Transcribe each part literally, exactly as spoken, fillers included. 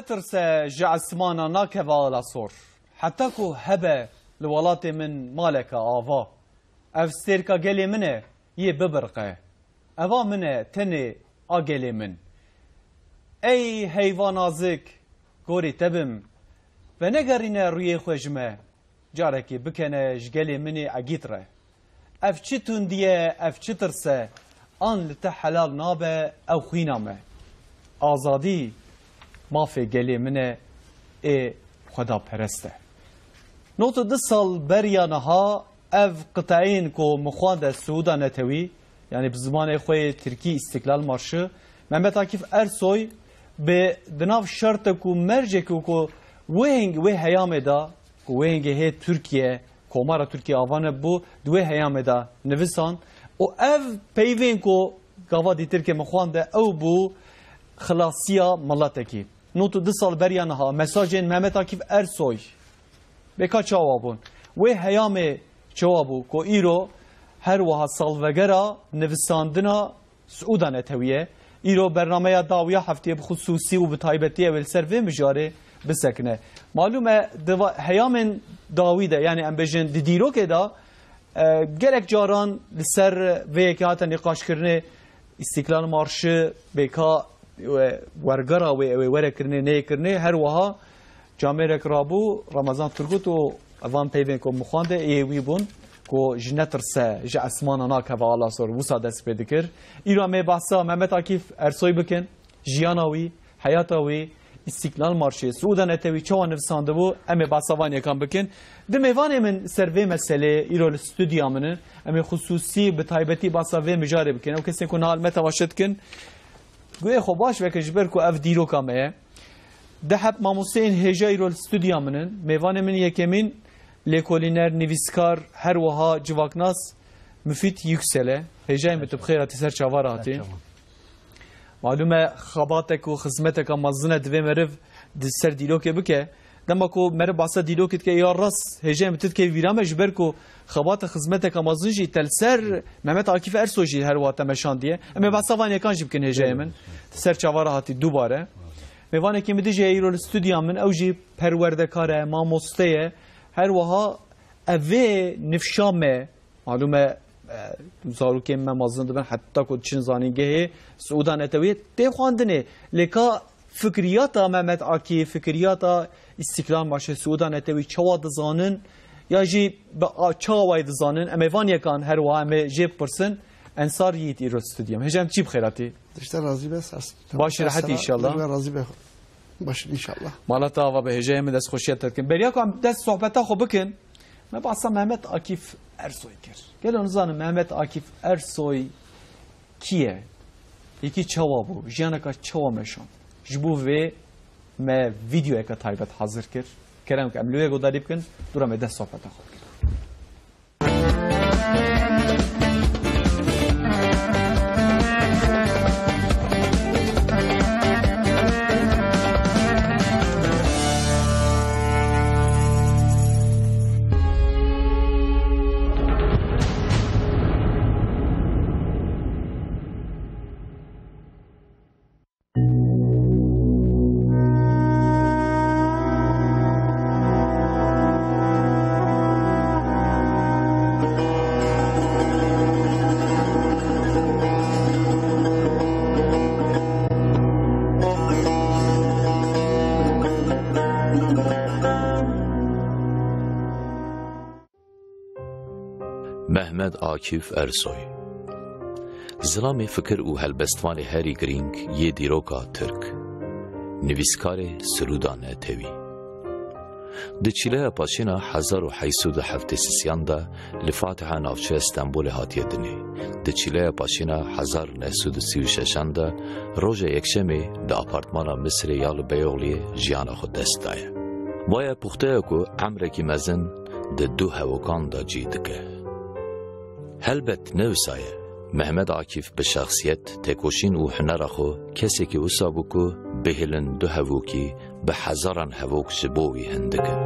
Netirse ji esmana nakeve ala sor. Heta ku hebe li welatê min maleke ava. Ev stêrka gelê min e, yê bibirqe. Eva min e, tenê a gelê min. Ey heyva nazik, gorî te bim. Venegerîne rûyê xwe ji me. Carekê bikene ji gelê min ê egît re. Ev çi tundî ye, ev çi tirs e, an li te helal nabe, ew xwîna me. Azadî mafê gelê min e, ê xwedaperest e. Nod û du sal beriya niha ev qiteyên ku min xwande Siûda Netewî, yanî bi zimanê xwe yê tirkî Îstiklal Marşı, Mehmet Akif Ersoy bi di nav şertek û mercek û ku wê heng-, wê heyamê de, ku wê hengê hê Tirkiye, Komara Tirkiye ava nebû, di wê heyamê de nivisan û ev peyvên ku gava dîtirkê min xwande ew bû xilasiya miletekî. Nod û du sal beriya niha mesajên Mehmet Akif Ersoy bêka çawa bûn? Wê heyamê çawa bû ku îro her wiha salvegera nivisandina Siûda Netewî ye. Îro bernameya dawiya heftê bi xisûsî û bi taybetî ew ê li ser vê mijarê bisekine. Malûm e, di va-, heyamên dawî de, yanî em bêjin di dîrokê de, e, gelek caran li ser vê yekê hate nîqaşkirinê, Îstiklal Marşı bêka, e, wergera wê ew ê were kirinê, neyê kirinê, her wiha camêrek rabû, Ramazan Turgut û van peyvên ku min xwande ê wî bûn ku ji netirse, ji esmana nakeve ala sor, wisa dest pê dikir. Îro em ê behsa Mehmet Akif Ersoy bikin, jiyana wî, heyata wî, Îstiklal Marşê, Siûda Netewî çawa nivisandibû, em ê behsa van yekan bikin. Di mêvanê min ser vê meseleyê îro li stûdya min in, em ê xisûsî bi taybetî behsa vê mijarê bikin. Ew kesên ku niha li me temaşe dikin, guhê xwe baş veke ji ber ku ev dîroka me ye. Di heb mamosteyên hêja îro li stûdya min in. Mêvanê min yekemîn lêkolîner, nivîskar, her wiha civaknas Mufîd Yüksel e. Hêjayê min tu bi xêr hatî, ser çava re hatî. Malûm e, xebatek û xizmeteka mezin e, divê meriv di ser dîrokê bike. Dema ku meriv behsa dîrokê dike, ya rast hêjayê min tu dikevî vîra me, ji ber ku xebata xizmeteka mezin jî te li ser Mehmet Akif Ersoy jî her wiha te meşandiye. Em ê behsa van yekan jî bikin hêjayê min. Ser çava re hatî dubare. Mêvanekî min dijî ye îro li stûdya min, ew jî perwerdekar e, mamoste ye. Her wiha ev vê nifşa me, malûm e, e, zarokên me mezin dibin, heta ku diçin zanîngehê Siûda Netewî tê xwendinê. Lê ka fikriyata Mehmet Akîf, fikriyata Îstiklal Marşê, Siûda Netewî çawa dizanin, ya jî bi a-, çawa wayî dizanin, em ê van yekan her wiha em ê jê bipirsin. Ensar Yiğit îro stûdya me. Hêjayê min tu çî bi xêr hatî? Dişte razî be, sers. Baş rehet înşallah. Razî be. Baş înşallah. Mala te ava be, hêjayê min, destxweşiya te dikin. Beriya ku em dest sohbeta xwe bikin, me behsa Mehmet Akîf Ersoy kir. Gelo nizanin Mehmet Akîf Ersoy kî ye? Yekî çawa bû? Jiyaneka çawa meşand? Ji bo vê me vîdeoyeke taybet hazir kir. Kerem ke em li wê guhdarî bikin, dûra me dest sohbeta xwe bikin. Mehmet Akif Ersoy. Zilamê fikir û helbestvanê herî girîng yê dîroka Tirk. Nivîskarê Siûda Netewî. Di çîleya paşîna hezar û heyt sed û heftê sisiyan de li Fatiha navçeya Stenbolê hatiye dinê. Di çîleya paşîna hezar û neh sed û sî û şeşan de roja yekşemê di apartmana Misirê ya li Beyoğlu'yê jiyana xwe dest daye. Vaya puxteya ku emrekî mezin di du hevokan de cî dike. Helbet ne wisa ye. Mehmet Akif bi şexsiyet, têkoşîn û hunera xwe kesekî wisa bû ku bihêlin du hevokî bi hezaran hevok ji bo wî hindik in.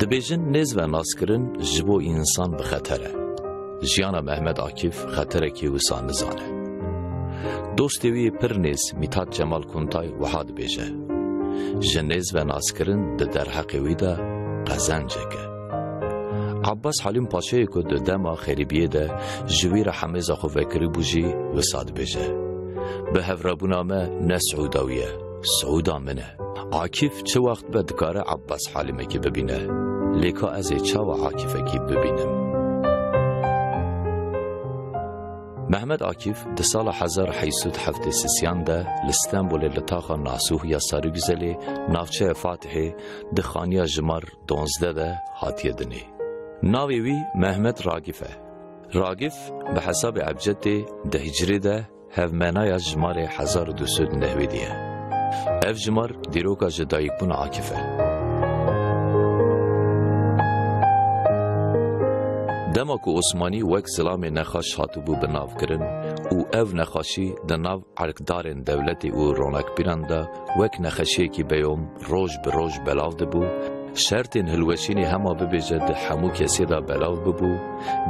Dibêjin nêz ve naskirin ji bo însan bi xeter e. Jiyana Mehmet Akif xeterekî wisa nizane. Dostê wî pir nêz Mîthat Cemal Kuntay wiha dibêje, ji nêz ve naskirin di derheqê wî de qezencek e. Abbas Halîm Paşayê ku di dema xerîbiyê de ji wî re hemêza xwe vekiribû jî wisa dibêje, bi hevrebûna me ne Siûda wî ye, Siûda min e. Akîf çi wext be dikare Abbas Halîmekî bibîne, lê ka ez ê çawa Akîfekî bibînim? Mehmet Akîf di sala hezar heyt sed heftê sisiyan de li Stenbolê li taxa Nasuh ya Sarıgüzelê, navçeya Fatihê, di xaniya jimar donzdeh de hatiye dinê. Navê wî Mehmet Ragif e. Ragif bi hesabê ebcedê di hicrê de hevmenaya jimarê hezar û du sed nehwêdî ye. Ev jimar dîroka ji dayikbûna Akif e. Dema ku Osmanî wek zilamê nexaş hatibû binavkirin û ev nexaşî di nav erkdarên dewletê û ronakbîran de wek nexeşiyekî beyom roj bi roj belav dibû, şertên hilweşînê hema bibêje di hemû kesê de belav bibû,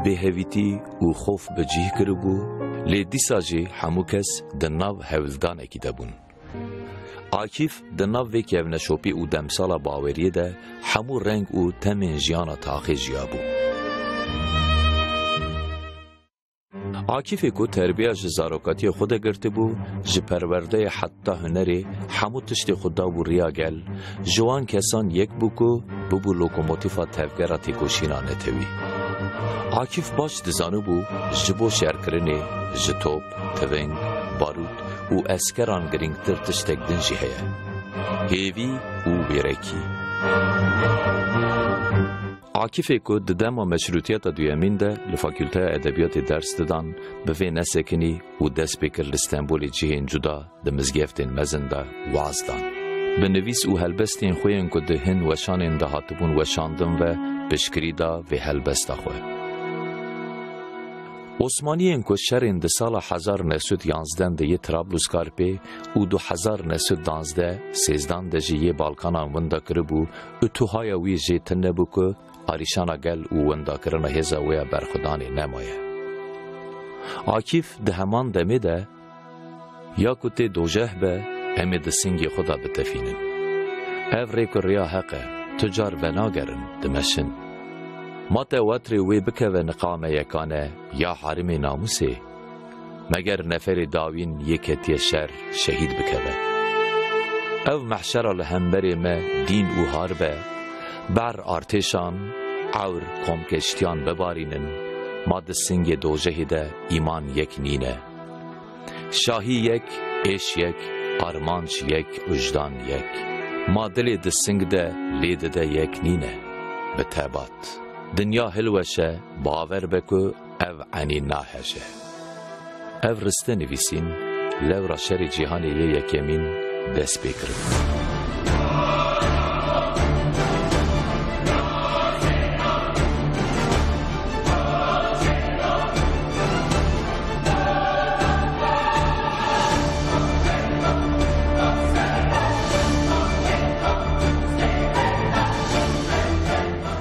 bêhevîtî û xof bi cih kiribû, lê dîsa jî hemû kes di nav hewldanekî de bûn. Akîf di nav vê kevneşopî û demsala baweriyê de hemû reng û temên jiyana taxê jiyabû. Akîfê ku terbiya ji zarokatiyê xwe de girtibû, ji perwerdeyê heta hunerê hemû tiştê xwe dabû riya gel, ji wan kesan yek bû ku bibû lokomotîfa tevgera têkoşîna netewî. Akîf baş dizanibû ji bo şerkirinê ji top, tiving, barût û eskeran girîngtir tiştek din jî heye. Hêvî û wêrekî. Akifê ku di dema meşrûtiyeta duyemîn de li Fakulteya Edebiyatê ders didan, bi vê nesekinî û dest pê kir li Stenbolê cihên cuda di mizgeftên mezin de waz dan. Bi nivîs û helbestên xwe yên ku di hin weşanên de hatibûn weşandin ve piştgirî da vê helbesta xwe. Osmaniyên ku şerên di sala hezar neh sed yanzdeh de yê Trablusgarpê û du hezar neh sed danzdeh sêzdan de jî yê Balkanan winda kiribû, û tuhaya wî jê tune bû ku arîşana gel û windakirina hêza wê ya berxwedanê nemaye. Akîf di heman demê de, ya ku tê dojeh be, em ê di singê xwe de bitefînin. Ev rê ku rêya heq e, tu car venagerin, dimeşin. Ma te wetrê wê bikeve niqame yekane ya harimê namûsê, meger neferê dawîn yê ketiye şer şehîd bikeve. Ev mehşera li hemberê me dîn û harb e, ber artêşan, ewr komkeştiyan bibarînin, ma di singê dojehê de îman yek nîne. Şahî yek, êş yek, armanc yek, wijdan yek. Ma dilê di sing de lê dide yek nîne. Bi tebat. Dinya hilweş e, bawer be ku ev enî naheje. Ev riste nivîsîn, lewra şerê cîhanê yê yekemîn dest pê kiribû.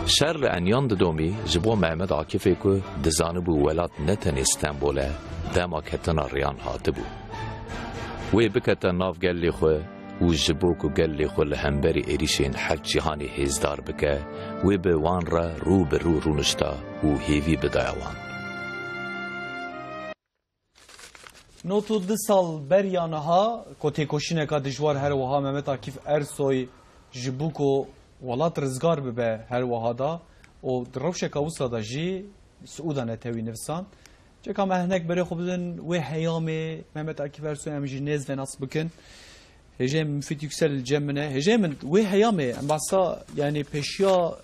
Şer li Enyan didomî ji bo Mehmet Akifê ku dizanibû welat ne tenê Stenbol e, dema ketina riyan hatibû. Wê bikete nav gelê xwe û ji bo ku gelê xwe li hemberî êrîşên heft cîhanê hêzdar bike, wê bi wan re rû bi rû rûnişta û hêvî bidaya wan. Nod û du sal beriya niha ku têkoşîneka dijwar her wiha Mehmet Akif Ersoy ji bo ku welat rizgar bibe her wiha da û di rewşeka wisa de jî Siûda Netewî nivîsand. Ceka me hinek berê xwe bidin wê heyamê Mehmet Akif Ersoy em jî nêz ve nas bikin. Hêjayê min Müfit Yüksel li cem min e. Hêjayê min wê heyamê em behsa, yani pêşiya,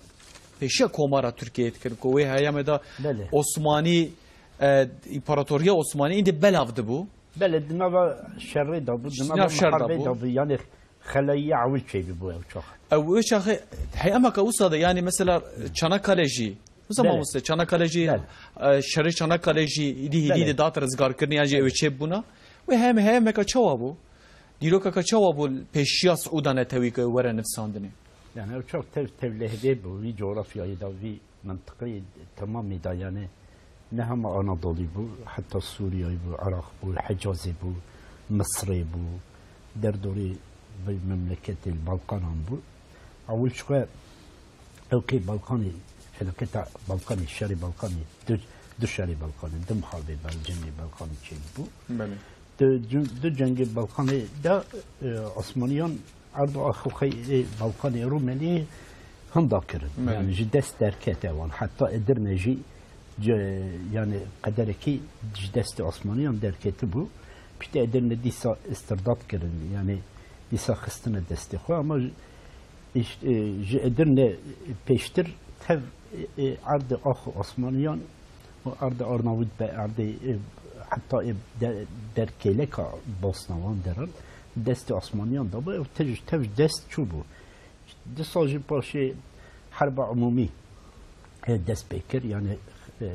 pêşiya Komara Tirkiyeyê dikin ku wê heyamê de Belê. Osmanî, e, İmparatoriya Osmanî îndî belav dibû. Belê, di nava şerê de bû, di Di nava nav şer de muharebê bû. de bû, yani xelayî ewil çêbû ew çax. Ew, wê çaxê heyameka wisa de, yani mesela Çanakkale jî, wisa Belê. mamoste, Çanakkale jî, Belê. e, şerê Çanakkale jî îdî hîdî Belê. de dat rizgarkirin, yani jî ew çêbûna. Wê hem heyameka çawa bû? Dîrokeke çawa bû pêşiya Siûda Netewî ke were nivîsandinê? Yani ew çok tev, tevlehedê bû, vî coğrafyayê de, vî mentiqeyê temamî de, yani Ne hema Anadolî bû, heta Sûriyeyê bû, Iraq bû, Hicazê bû, Misrê bû, derdorê vê memleketê li Balkanan bû. Ewil ji xwe ewkê Balkanê, felaketa Balkanê, şerê Balkanê, du, du şerê Balkanê, du muharibê Bal-, cengê Balkanê çêbû. Belê. Di ceng-, du cengê Balkanê de, e, Osmaniyan erdo axuxeyê Balkanê Rumêlî hinda kirin. Belê. Yani ji dest derkete wan. Heta Edirne jî ce-, yani qederekî ji destê Osmaniyan derketibû. Piştî Edirne dîsa istirdat kirin. Yani dîsa xistine destê xwe. Ama ji, iş-, e, ji Edirne pêştir tev, e, e, erdê axu Osmaniyan û erdê Arnavut be, erdê, e, heta, e, de-, derkêleka Bosna wan deran destê Osmaniyan de bû, ew tej-, tev dest çûbû. Du sal jî paşê herba umûmî, e, dest pê kir, yani, e,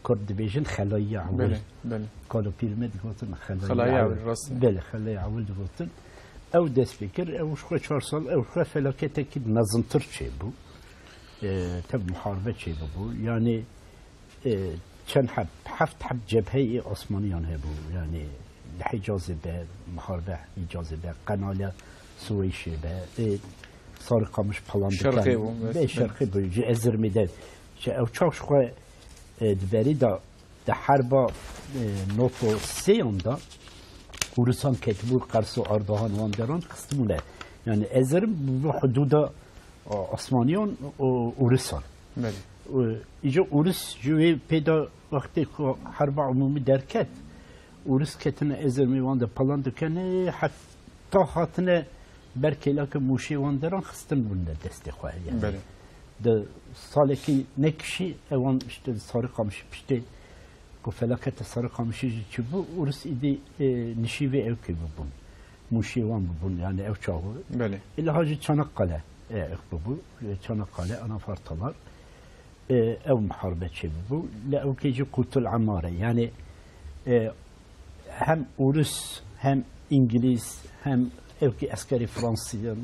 Kurd dibêjin xelayiya ewil. Belê, belê. Kalo pîr me digotin xelayiya Xelayiya ewil. Ewil, rast e. Belê, xelayiya ewil digotin. Ew dest pê kir, ew ji xwe çar sal, ew ji xwe felaketekî mezintir çêbû. E, tev muharibe çêbûbû. Yani, e, çend heb, heft heb cebheyê Osmaniyan hebû. Yani li Hicazê be, muharibe Hicazê be, Qenale Siweyşê be, e, Sarıkamış falan Şerqê diken. Bû, Be, evet. Şerqê bû. Ji Ezirmî de. Ji ew çax ji xwe, e, di berî de, di herba, e, noto sêyan de Ûrisan ketibû Qers û Ardahan wan deran xistibûne. Yani Ezirm bi hudûda, a, Osmaniyan û Ûrisan. Belê. Û îca Ûris ji wê pê de wextê ku herba umûmî derket, Ûris ketine Ezirmê wan de plan dikene, heta hatine ber kêlaka Mûşê wan deran xistin bûne destê xwe. Yani Belê. Di salekî nekişî ewan işte Sarıkamışî piştê ku felaketa Sarıkamışî jî çi bû, Ûris îdî, e, nişîvê ewkê bibûn. Mûşê wan bibûn, yani ew çaxu. Belê. Îlaha jî Çanakkale, e, ew bibû. E, Çanakkale, Anafartalar. E, ew muharibe çêbû. Li ewkê jî Qutul Amare. Yani, e, hem Ûris, hem Îngilîz, hem ewkî eskerî Fransîzan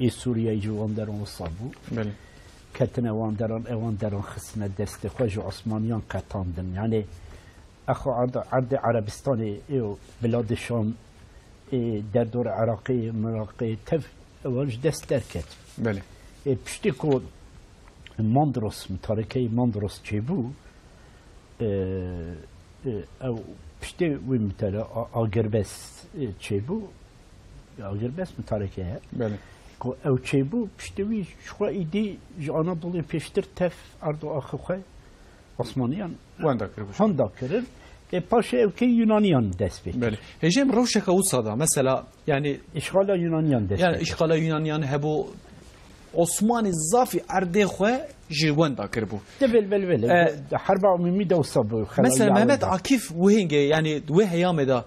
ê Sûriyeyê ji wan deran wisa bû. Belê. Ketine wan deran, ewan deran xistine destê xwe, ji Osmaniyan qetandin. Yani, exo erd-, erdê Erebistanê, ê Biladê Şam, ê derdor Iraqê, Miraqê, tev ewan ji dest derket. Belê. Ê piştî ku Mondros, mutarekeyê Mondros çêbû, e, e, ew piştê wî mutare-, a-, agirbest, e, çêbû, agirbest mutareke ye. Belê. Ku ew çêbû, piştê wî ji xwe îdî ji Anadolê pêştir tev erdo axê xwe Osmaniyan Wenda kiribû. Handa kirin. E, paşê ew kê Yunaniyan dest pê kir. Belê. Hêjê em rewşeke wisa da, mesela, yani, Îşxala Yunaniyan dest yani pê kir. Îşxala Yunaniyan hebû, Osmanî zafî erdê xwe ji wenda kiribû. De vel, vel, vel. E, Herba Umîmî de wisa bû, mesela xelayiya Mehmet wenda. Akif wihêngê, yani wê heyamê de,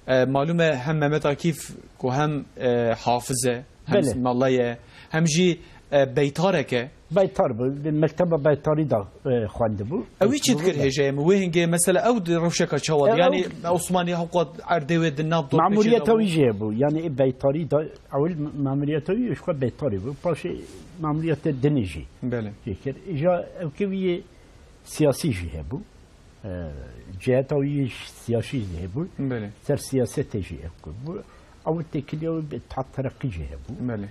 e, malûm e hem Mehmet Akif ku hem, e, hafiz e, hem Belê. Mala ye, hem jî, e, beytarek e. Beytar bû, di mekteba beytarî de, e, xwendibû. Ew wî çi dikir Belê. Hêjeyê min? Wê hingê mesela ew di rewşeka çawa di? E, Yani ew Osmanî hewqa erdê wê di nav dor Memuriyeta wî jî hebû. Yani ê beytarî de, ewil memuriyeta wî ji xwe beytarî bû. Paşê memuriyeta dinê jî Belê. Jê kir. Îja ew kê wî yê siyasî jî hebû. E, ciheta wî yê siyasî jî hebû. Belê. Ser siyasetê jî ew bû. Ew têkiliya wî bi Îttihat Tereqî jî hebû. Belê.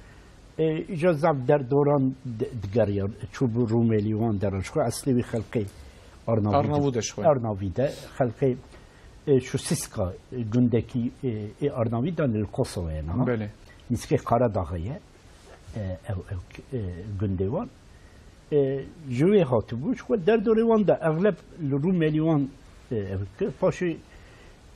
E, îca zaf derdoran di-, digeriyan, çûbû Rumêlî wan deran. Ji xwe eslê wî xelkê Arnavî Arnavû de. De ji xwe. Arnavî de xelkê, e, Şusiska, e, gundekî, e, ê Arnavî de li Kosovayê niha. Belê. Nîskê Karadaxê ye. E, ew, ew, e, gundê wan. E, ji wê hatibû, ji xwe derdorê wan de exleb li Rumêlî wan, e, ev kir. Paşê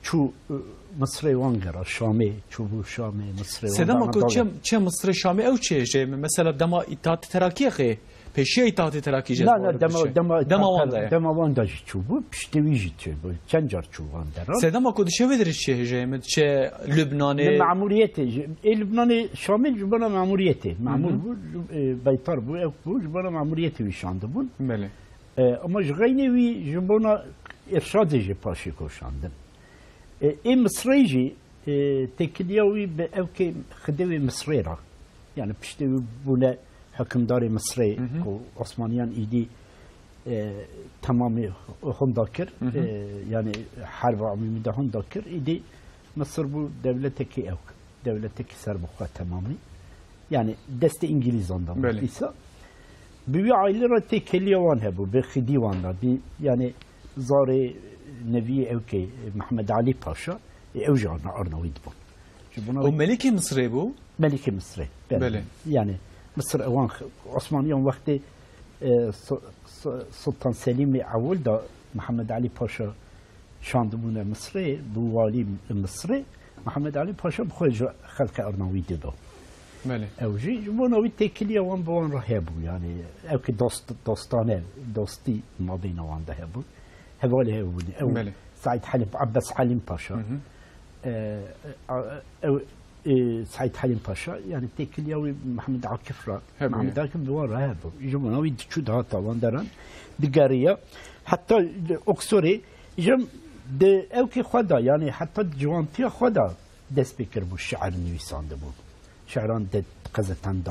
çû, e, Misrê wan gera, Şamê, çûbû Şamê, Misrê wan Sedema de ku çe, Anadolê. Çe Misrê Şamê ew çê jê me? Mesela dema Îttihatê Terakî xê, pêşiya Îttihatê Terakî jê Na, na, dewar dema, dişê. Dema Dema wan de Îttihat-, ye. Dema wan de jî çûbû, piştî wî jî çûbû, çend car çû wan deran. Sedema ku diçe wê dirê çê hêjeyê me, diçe Lubnanê. Li memuriyetê jî, ê Lubnanê Şamê ji bona memuriyetê, memur Hı hı. bû, e, beytar bû, ew bû, ji bona memuriyetê wî şandibûn. Belê. E, ama ji xeynê wî ji bona îrşadê jî paşê koşandin. E, ê Misrê jî, e, têkiliya wî bi ewkê xidê wê Misrê re. Yani piştê wî bûne hikimdarê Misrê Hı hı. ku Osmaniyan îdî e, temamî hunda kir. Hı hı. E, yani herba umumî de hunda kir. Îdî Misir bû dewletekî ew, dewletekî serbixwe temamî. Yani destê Îngilîzan de bû. Belê. Îsa bi wî aîlî re têkiliya wan hebû, bi xidî wan de. Bi, yani zarê neviyê ewkê Mehmed Alî Paşa, e, ew jî arna, arna wî dibûn. Ji bona Ew wî Melikê Misirê bû? Melikê Misirê, belê. Belê. Yani Misir ewan x-, Osmaniyan wextê, e, Su-, Su-, Sultan Selîmê Ewil da Mihemed Alî Paşa şandibûne Misirê, bû walî Misirê. Mihemed Alî Paşa bi xwe ji xelkê arna wî dido. Belê. Ew jî ji bona wî têkiliya wan bi wan re hebû. Yani ew ki dost, dostane, dostî mabeyna wan de hebû. Hevalê hebûn. Ew Belê. Seîd Helîm, Abbas Helîm Paşa. Hı hı. E, a, ew, e, Seîd Helîm Paşa, yani têkiliya wî Mihemed Akif re. Hebû, Mihemed yani. Akif bi wan re hebû. Ji bona wî diçû dihata wan deran, digeriya. Heta Oksorê, jim di ewkê xwe de, yani heta di ciwantiya xwe de dest pê kiribû şiir nivîsandibû. Şiiran di qezetan de,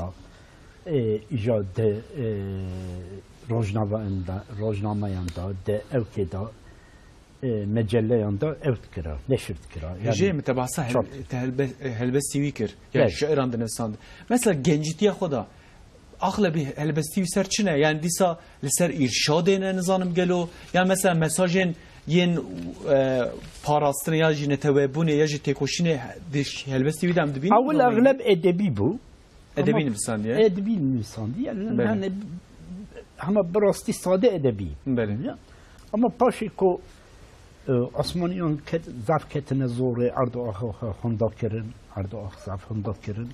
e, îja di, e, rojnameyan de, rojnameyan de, di ewkê de, e, meceleyan de ew dikira, neşir dikira. Hêjê Yani, min te behsa hel-, çap. te helbe-, helbestî wî kir. Yani Evet. şiiran dinivîsand. Mesela gencîtiya xwe de axlebî helbestî wî ser çi ne? Yani dîsa li ser îrşadê ne, nizanim gelo? Yan mesela mesajên yên, e, parastinê ya jî netewebûnê ya jî têkoşînê di helbestî wî de em dibînin? Ewil Nizanim. Exleb edebî bû. Edebî Ama nivîsandiye? Edebî nivîsandiye. Belê. Yani, hema bi rastî sade edebî. Belê. Ya. Ama paşê ku, e, Osmaniyan ket-, zaf ketine zorê, erdo ax hunda kirin, erdo ax zaf hunda kirin.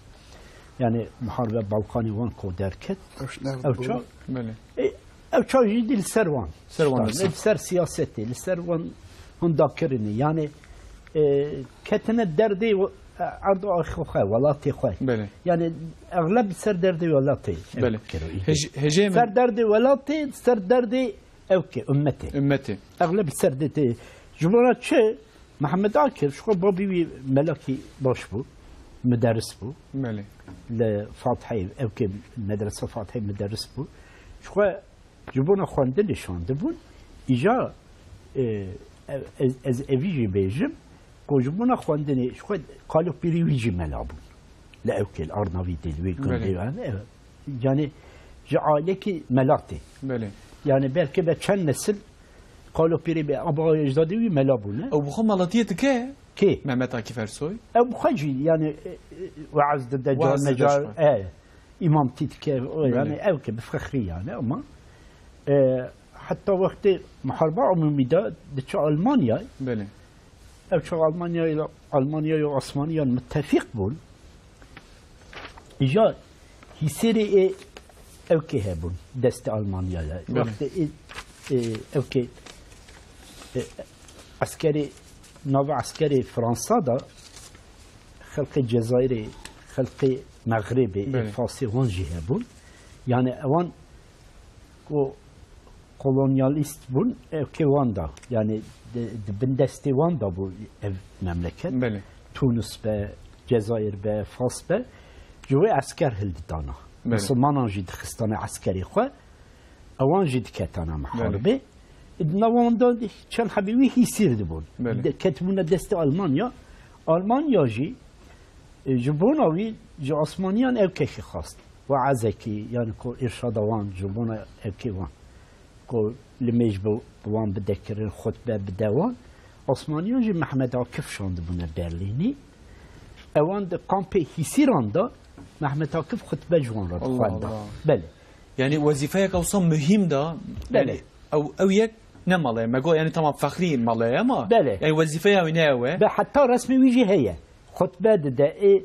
Yani, muharebe Balkanê wan ku derket. Ew şiner Ew bû. ça-, Belê. E, ew çax jî dî li ser wan. Ser wan Li ser siyasetê, li ser wan hunda kirinê. Yani, e, ketine derdê we-, e, erdo axê xwe, welatê xwe. Belê. Yani, exleb li ser derdê welatê ew Belê. kiro, îdî. Hej-, hejê min Ser derdê welatê, ser derdê ew ke, ummetê. Ummetê. Exleb li ser derdê. Ji bona çi? Mehmed Akif, ji xwe babî wî melakî baş bû, muderis bû. Belê. Li Fatihê, ew ke medresa Fatihê muderis bû. Ji xwe ji bona xwendinê şandibûn. Îja, e, ez, ez evî jî bêjim, ku ji bona xwendinê ji xwe kalopîrî wî jî mela bûn. Li ewkê, li Arnavî dê, li wê Belê. gundê, yani, ev, yani ji ailekî mela tê. Belê. Yani belkî be çend nesil kalopîrî be, aba ecdadê wî mela bûne. Ew bi xwe melatiyê dike? Kê? Mehmet Akif Ersoy. Ew bi xwe jî, yani, e, e, weaz dide, Weaz car dide necar, ji xwe. e, îmamtî dike, o, Belê. yani, ew ke bi fexrî, yani, ama, e, heta wextê muhareba umumî de diçe Almanya, Belê. ew çax Almanya ile, Almanya ile Osmaniyan muttefîq bûn. Îja hîsêrê ê ewkê hebûn, destê Almanya ye. Belê. Wextê ê, ê, ewkê, ê, eskerê, nava eskerê Fransa da xelqê Cezayirê, xelqê Mexribê, ê Belê. Fasê wan jî hebûn. Yani ewan ku kolonyalîst bûn, ewkê wan da. Yani di, di bin destê wan da bû ev memleket. Belê. Tunis be, Cezayir be, Fas be. Ji wê esker hildidana. Belê. Misilmanan jî dixistane eskerê xwe. Ewan jî diketane miharibê. Belê. Di nava wan de çend hebî wî hîsîr dibûn. Belê. De, ketibûne destê Almanya. Almanya jî, e, ji bona wî ji Osmaniyan ew kekî xwest. Weazekî, yani ku îrşada wan, ji bona ewkê wan. Ku limêj bi, bi wan bide kirin, xutbe bide wan. Osmaniyan jî Mehmet Akif şandibûne Berlînî. Ewan di kampê hîsîran de Mehmet Akif xutbe ji wan re Allah dixwenda. Allah. Belê. Yani wezîfeyek ewsa muhîm da, Belê. yani ew, ew yek ne mala ye. Me got, yani tamam fexrî mala ye ama Belê. yani wezîfeya wî ne ew e. Be heta resmê wî jî heye. Xutbe dide, ê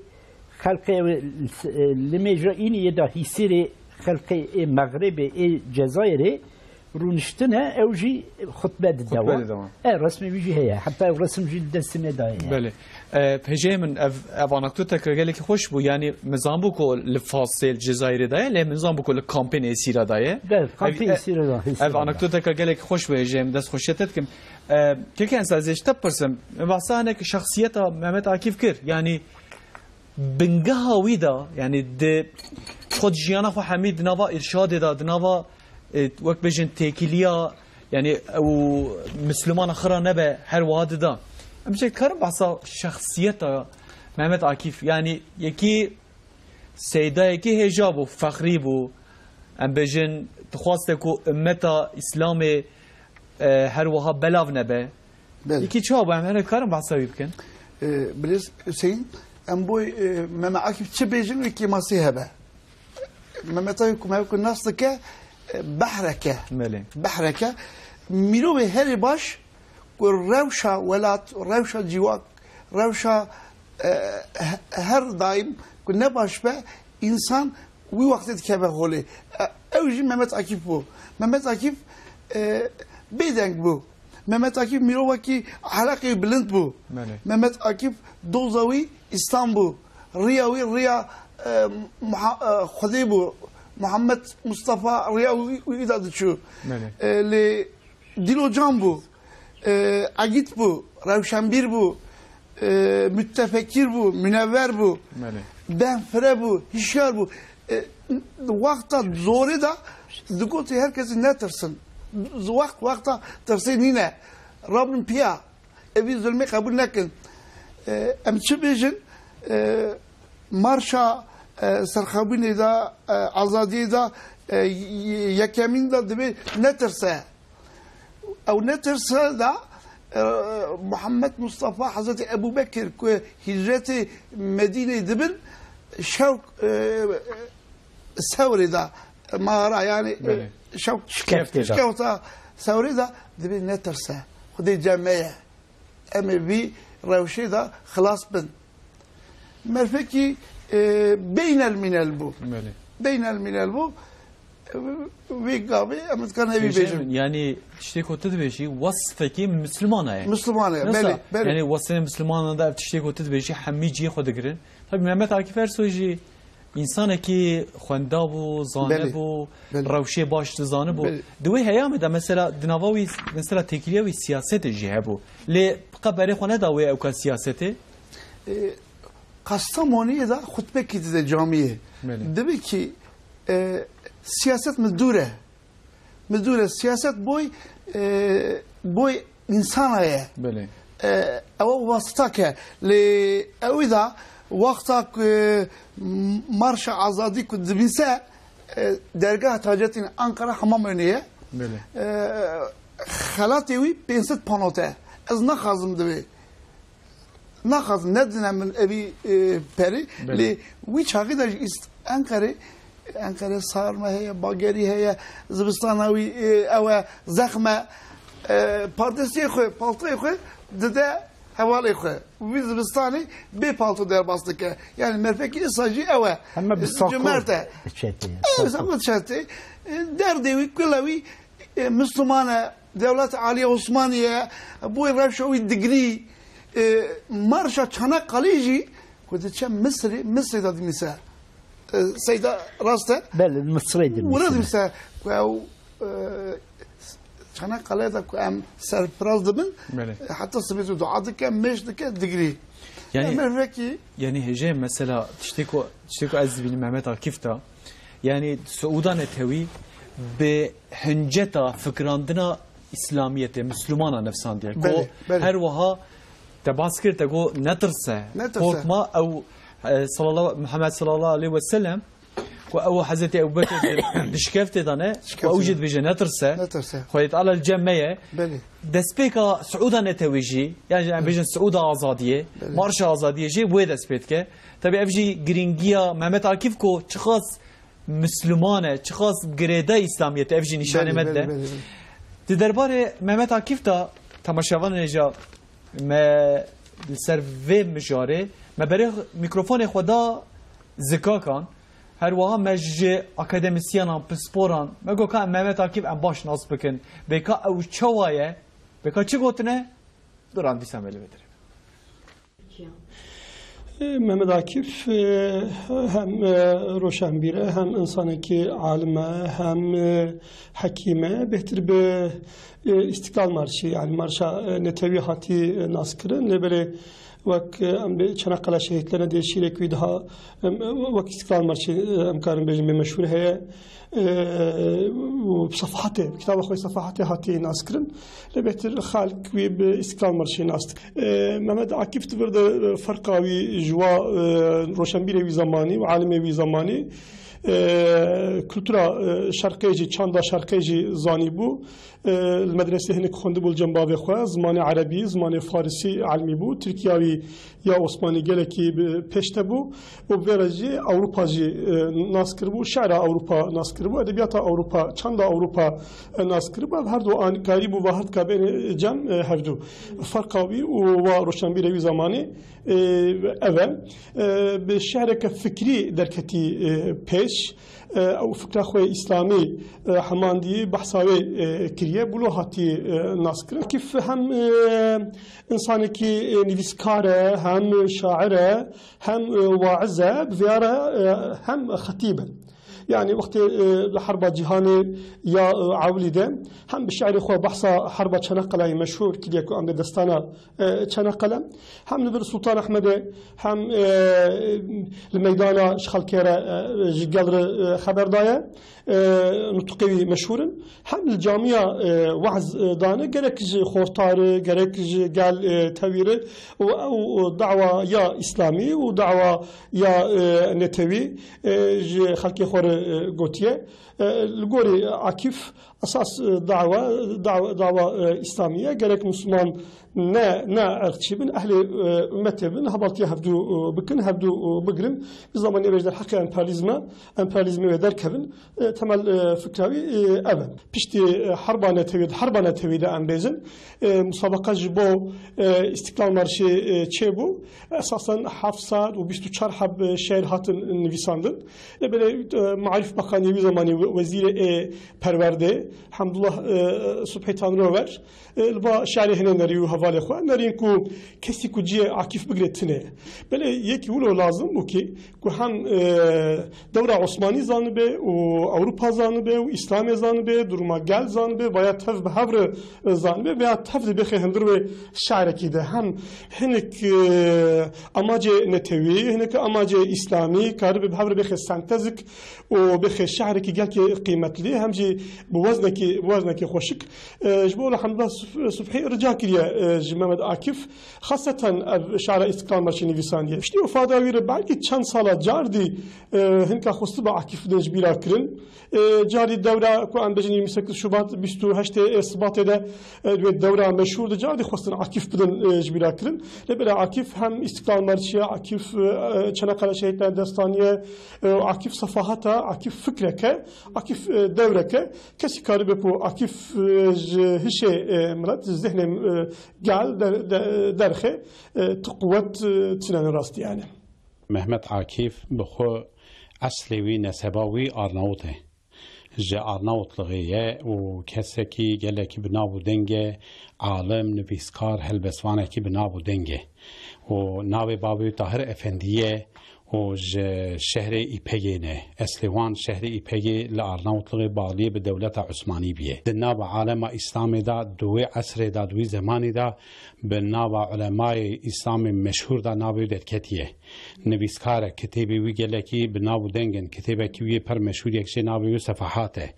xelqê, e, limêja înî yê da hîsîrê xelqê ê Mexribê, ê Cezayirê rûniştine, ew jî xutbe dide Xutbe wan. dide wan. E, resmê wî jî heye. Heta ew resim jî li destê me de heye. Belê. E, hêjê min, ev, ev anekdoteke gelekî xweş bû. Yani min zanbû ku li Fasê, li Cezayirê de ye, lê min zanbû ku li kampên êsîra de ye. Belê, kampê Ev, e, êsîra de, ev êsîra de. anekdoteke gelekî xweş bû, hêjê min, dest xweşiyê te dikim. E, keke Ensa, ez ê ji te bipirsim. Min behsa hinekî şexsiyeta Mehmet Akif kir. Yani bingeha wî de, yani di xwe di jiyana xwe hemî di nava îrşadê de, di nava e, wek bêjin têkiliya, yani ew Mislimana xira nebe her wiha dida. Em jê karin behsa şexsiyeta Mehmet Akif, yani yekî seydayekî hêja bû, fexrî bû. Em bêjin dixwaste ku ummeta Îslamê, e, her wiha belav nebe. Belê. Yekî çawa bû, em here karin behsa wî bikin? E, Birêz Hüseyin, em boy, e, Mehmet Akif çi bêjin wê kêmasî hebe. Mehmet Akif ku me ku nas dike, e, behreke. Belê. Behreke. Mirovê herî baş ku rewşa welat, rewşa civak, rewşa, e, he-, her daim ku ne baş be, însan wî wextê dikeve holê. E, ew jî Mehmet Akif bû. Mehmet Akif, e, bêdeng bû. Mehmet Akif mirovekî ehlaqê bilind bû. Belê. Mehmet Akif doza wî Îslam bû. Riya wî riya, e, Muha-, e, Xwedê bû. Muhammed Mustafa riya wî, wî da diçû. Belê. E, lê dîlocan bû. E, egît bû, rewşenbîr bû, e, müttefekir bû, münevver bû, Belê. Denfire bû, hişyar bû. E, wexta zorê de digotê her kesî netirsin. Wext, wexta tirsê nîne. Rabin piya, evî zulmê qebûl nekin. E, em çi bêjin? E, marşa, e, serxebûnê de, e, azadiyê de, e, y-, yekemîn de divê netirse. Ew netirse da, e, Muhammed Mustafa, Hezretî Ebû Bekir ku hîcretê Medîneyê dibin, şewk, e, sewrê da, mara, yani, e, Belê. şewk Şikeftê da. şikefta sewrê da, divê netirse. Xwedê cem me ye. Em ê vî rewşê de xilas bin. Merfekî, e, beynelmînel bû. Belê. Beynelmînel bû. E, vî gavê em dikarin evî Hêjayê bêjin. min, yani tiştê ku tu dibêjî, wasfekî Mislimana ye. Mislimana ye, Yoksa, belê, belê. yani wasfê Mislimana da ev tiştê ku tu dibêjî, hemî cihê xwe digirin. Tabii Mehmet Akif Ersoy jî Însanekî xwenda bû, zane Belê, bû, belê. rewşê baş dizanibû. Belê. Di wê heyamê de mesela di nava wî, mesela têkiliya wî siyasetê jî hebû. Lê qe berê xwe neda wê ewka siyasetê. E, Kastamoniyê de xutbekî dide camiyê. Belê. Dibê ki, e, siyaset min dûr e. Midûre siyaset boy, e, boy insana ye. Belê. E, ew wasita ke lê ew da wexta ku marşa azadî ku dibîse, e, dergah Taceddin Ankara hema menê ye. Belê. E, xelatê wî pênc sed panote. Ez naxazim divê. Naxwazim, nedine min evî, e, perî, Belê. lê wî çaxî de jî îst-, Enqerê, Enqerê sarme heye, bagerî heye, zivistana wî, e, ew e, zexme, e, pardesiyê xwe, paltoyê xwe dide hevalê xwe. Wî zivistanê bê palto derbas dike. Yani merfekî îsa jî ew e. Heme bi sako Cimert e. diçetê, Ew sako. sako diçetê. E, derdê wî, kula wî, e, Misliman e, Dewleta Alî Osmanî ye, boy rewşa wî digrî, e, marşa Çanakkale jî ku diçe Misirê, Misirê de dimîse. E, Seyda rast e. Belê, Misirê dimîse. Wira dimîse ku ew, e, Çanakkale de ku em serfiraz dibin, Belê. e, heta sibê dua dike, mêş dike, digrî. Yani, Em vekî yani hêjê mesela tiştê ku, tiştê ku ez dibînim Mehmet Akif de, yani Siûda Netewî bi hinceta fikrandina Îslamiyetê, Mislimana nivsandiye. Ku Belê, belê. her wiha te bas kir, te got, "Netirse, Netirse. korkma." Ew, e, sallallahu, Muhammed sallallahu aleyhi ve sellem, ku ew Hezretî Ebu Bekir di, di şikeftê de ne, ku Şikeftê ew jî de. dibêje, "Netirse." Netirse. Xwedê Teala li cem me ye. Belê. Destpêka Siûda Netewî jî, yan jî em bêjin Siûda Azadiyê, Belê. Marşa Azadiyê jî wê dest pê dike. Tabii ev jî girîngiya Mehmet Akif ku çiqas Misliman e, çiqas girêdayî Îslamiyetê, ev jî nîşanê Belê, me dide. belê, belê, belê. Di derbarê Mehmet Akif de temaşevanên hêja me li ser vê mijarê, me berê mîkrofonê xwe da zikakan, her wiha me ji akademisyenan, pisporan, me got ka em Mehmet Akif em baş nas bikin. Bêka ew çawa ye? Bêka çi gotine? Duran dîsa me li vê derê. Mehmet Akif, e, hem, e, roşenbîr e, hem insanekî alim e, hem, e, hekîm e. Bêhtir bi, e, Îstiklal Marşî, yani marşa, e, netewî hatî, e, naskirin. Lê belê Wek, e, em bê Çanakkale şehîtlerine dê şîrek wî daha, em, wek Îstiklal Marşê, e, em karin bêjin bê meşhûr heye. E, û Sefahatê, kitaba xwe Sefahatê hatiye nas kirin. Lê bêhtir xelk wî bi Îstiklal Marşê nas dikin. E, Mehmet Akif di vir de, e, ferqa wî ji wa, e, roşenbîrê wî zemanî û alimê wî zemanî, e, kultura, e, şerqê jî, çanda şerqê jî zanî bû. E, li medresê hinek xwendibû li cem bavê xwe, zimanê erebî, zimanê farisî elmî bû, tirkiya wî ya osmanî gelekî bi pêş de bû û bi vê re jî Ewropa jî, e, nas kiribû, şe'ra Ewropa nas kiribû, edebiyata Ewropa, çanda Ewropa, e, nas kiribû. Ev her du an karîbû ve her dika bêne cem, e, hevdu. Ferqa wî û wa roşenbîrê wî zemanî, e, ev e. E, bi şe'reke fikrî derketî, e, pêş. E, ew fikra xwe îslamî, e, hemandî behsa wê, e, kiriye, bûlo hatî, e, naskirin. Akif hem, e, insanekî, e, nivîskar e, hem şair e, hem, e, waiz e, bi vê re, e, hem xetîb e. Yani wextê, e, li Herba Cîhanê ya, e, Ewlî de hem bi şi'rê xwe behsa Herba Çanaqqalayê meşhûr kiriye ku em dê destana e, Çanakkale. Hem li vir Sultan Ehmedê, hem, e, li meydana ji xelkê re, e, ji gel re, e, xeber daye. E, nutqê wî meşhûr in. Hem li camiya, e, waz, e, dane, gerek ji xortarî, gerek ji gel, e, tewîrî û ew dawa ya îslamî û dawa ya, e, netewî, e, ji xelkê xwe re, e, gotiye. E, li gorî Akif, esas, e, dawa, dawa, dawa, e, îslamî ye. Gerek Misliman ne, ne erkçî bin, ehlê, e, ummetê bin, hevaltiya hevdû, e, bikin, hevdû, e, bigirin. Bi zamanî êvej derheqê emperyalîzm e, emperyalîzmê wê derkevin. E, temel, e, fikra wî, e, ev e. Piştî, e, herba netewî, di herba netewî de em bêjin, e, musabeqa ji bo, e, Îstiklal Marşê, e, çêbû. Esasen heft sed û bîst û çar heb, e, şe'ir hatin nivîsandin. Lê belê, e, Maarif Bakaniyê wî zemanî we-, wezîrê ê perwerdê, Hemdullah, e, Subhî Tanrıöver, e, li ba şe'rê hene nerî û hevalê xwe nerîn ku kesî ku cihê Akif bigire tune ye. Belê yekî wilo lazim bû ki ku hem, e, dewra Osmanî zanibe û Ewropa zanibe û Îslamê zanibe, duruma gel zanibe, veya tev bi hev re, e, zanibe veya tev de bêxe hundir wê şe'rekî de. Hem hinek, e, amacê netewî, hinek amacê îslamî karibe bi hev re bêxe sentezik û bêxe şe'rekî gelkî qîmetlî, hem jî bi weznekî, bi weznekî xweşik. E, ji bo Elhamdullah Suf-, Sufhî rica kiriye, e, ji Mehmet Akif, xaseten ev şe'ra Îstiklal Marşê nivîsandiye. Piştî wefata wî re belkî çend sala cardî, e, hinka xwestiba Akif bidin ji bîra kirin. E, carî dewra ku em bêjin yirmi sekiz Şubat, bîst û heştê Sibatê de, e, wê dewra meşhûr de carî xwestin Akif bidin, e, ji bîra kirin. Lê belê Akif hem Îstiklal Marşiye, Akif, e, Çanakkale Şehîtlerine Destaniye, e, Akif sefahata, Akif fikreke, Akif, e, dewreke. Kesî karibe ku Akif, e, ji hişê, e, milet, ji zihnê, e, gel der-, de-, derxe, e, tu quwet, e, tine rastî yani. Mehmet Akif bi xwe eslê wî, neseba wî Arnavut e. Ji Arnavutluğê ye û kesekî gelekî bi nav û deng e, alim, nivîskar, helbestvanekî bi nav û deng e. Û navê bavê wî Tahir Efendî ye û ji şehrê Îpegê ne. Eslê wan şehrê Îpegê li Arnavutluğê baliyê bi dewleta Osmanî bîye. Di nava alema Îslamê de, di wê esrê de, di wî zemanî de bi nava ulemayê Îslamê meşhûr de navê wî derketiye. Nivîskar e, kitêbê wî gelekî bi nav û deng in. Kitêbekî wî yê pir meşhûr yek jê navê wî Sefahat e.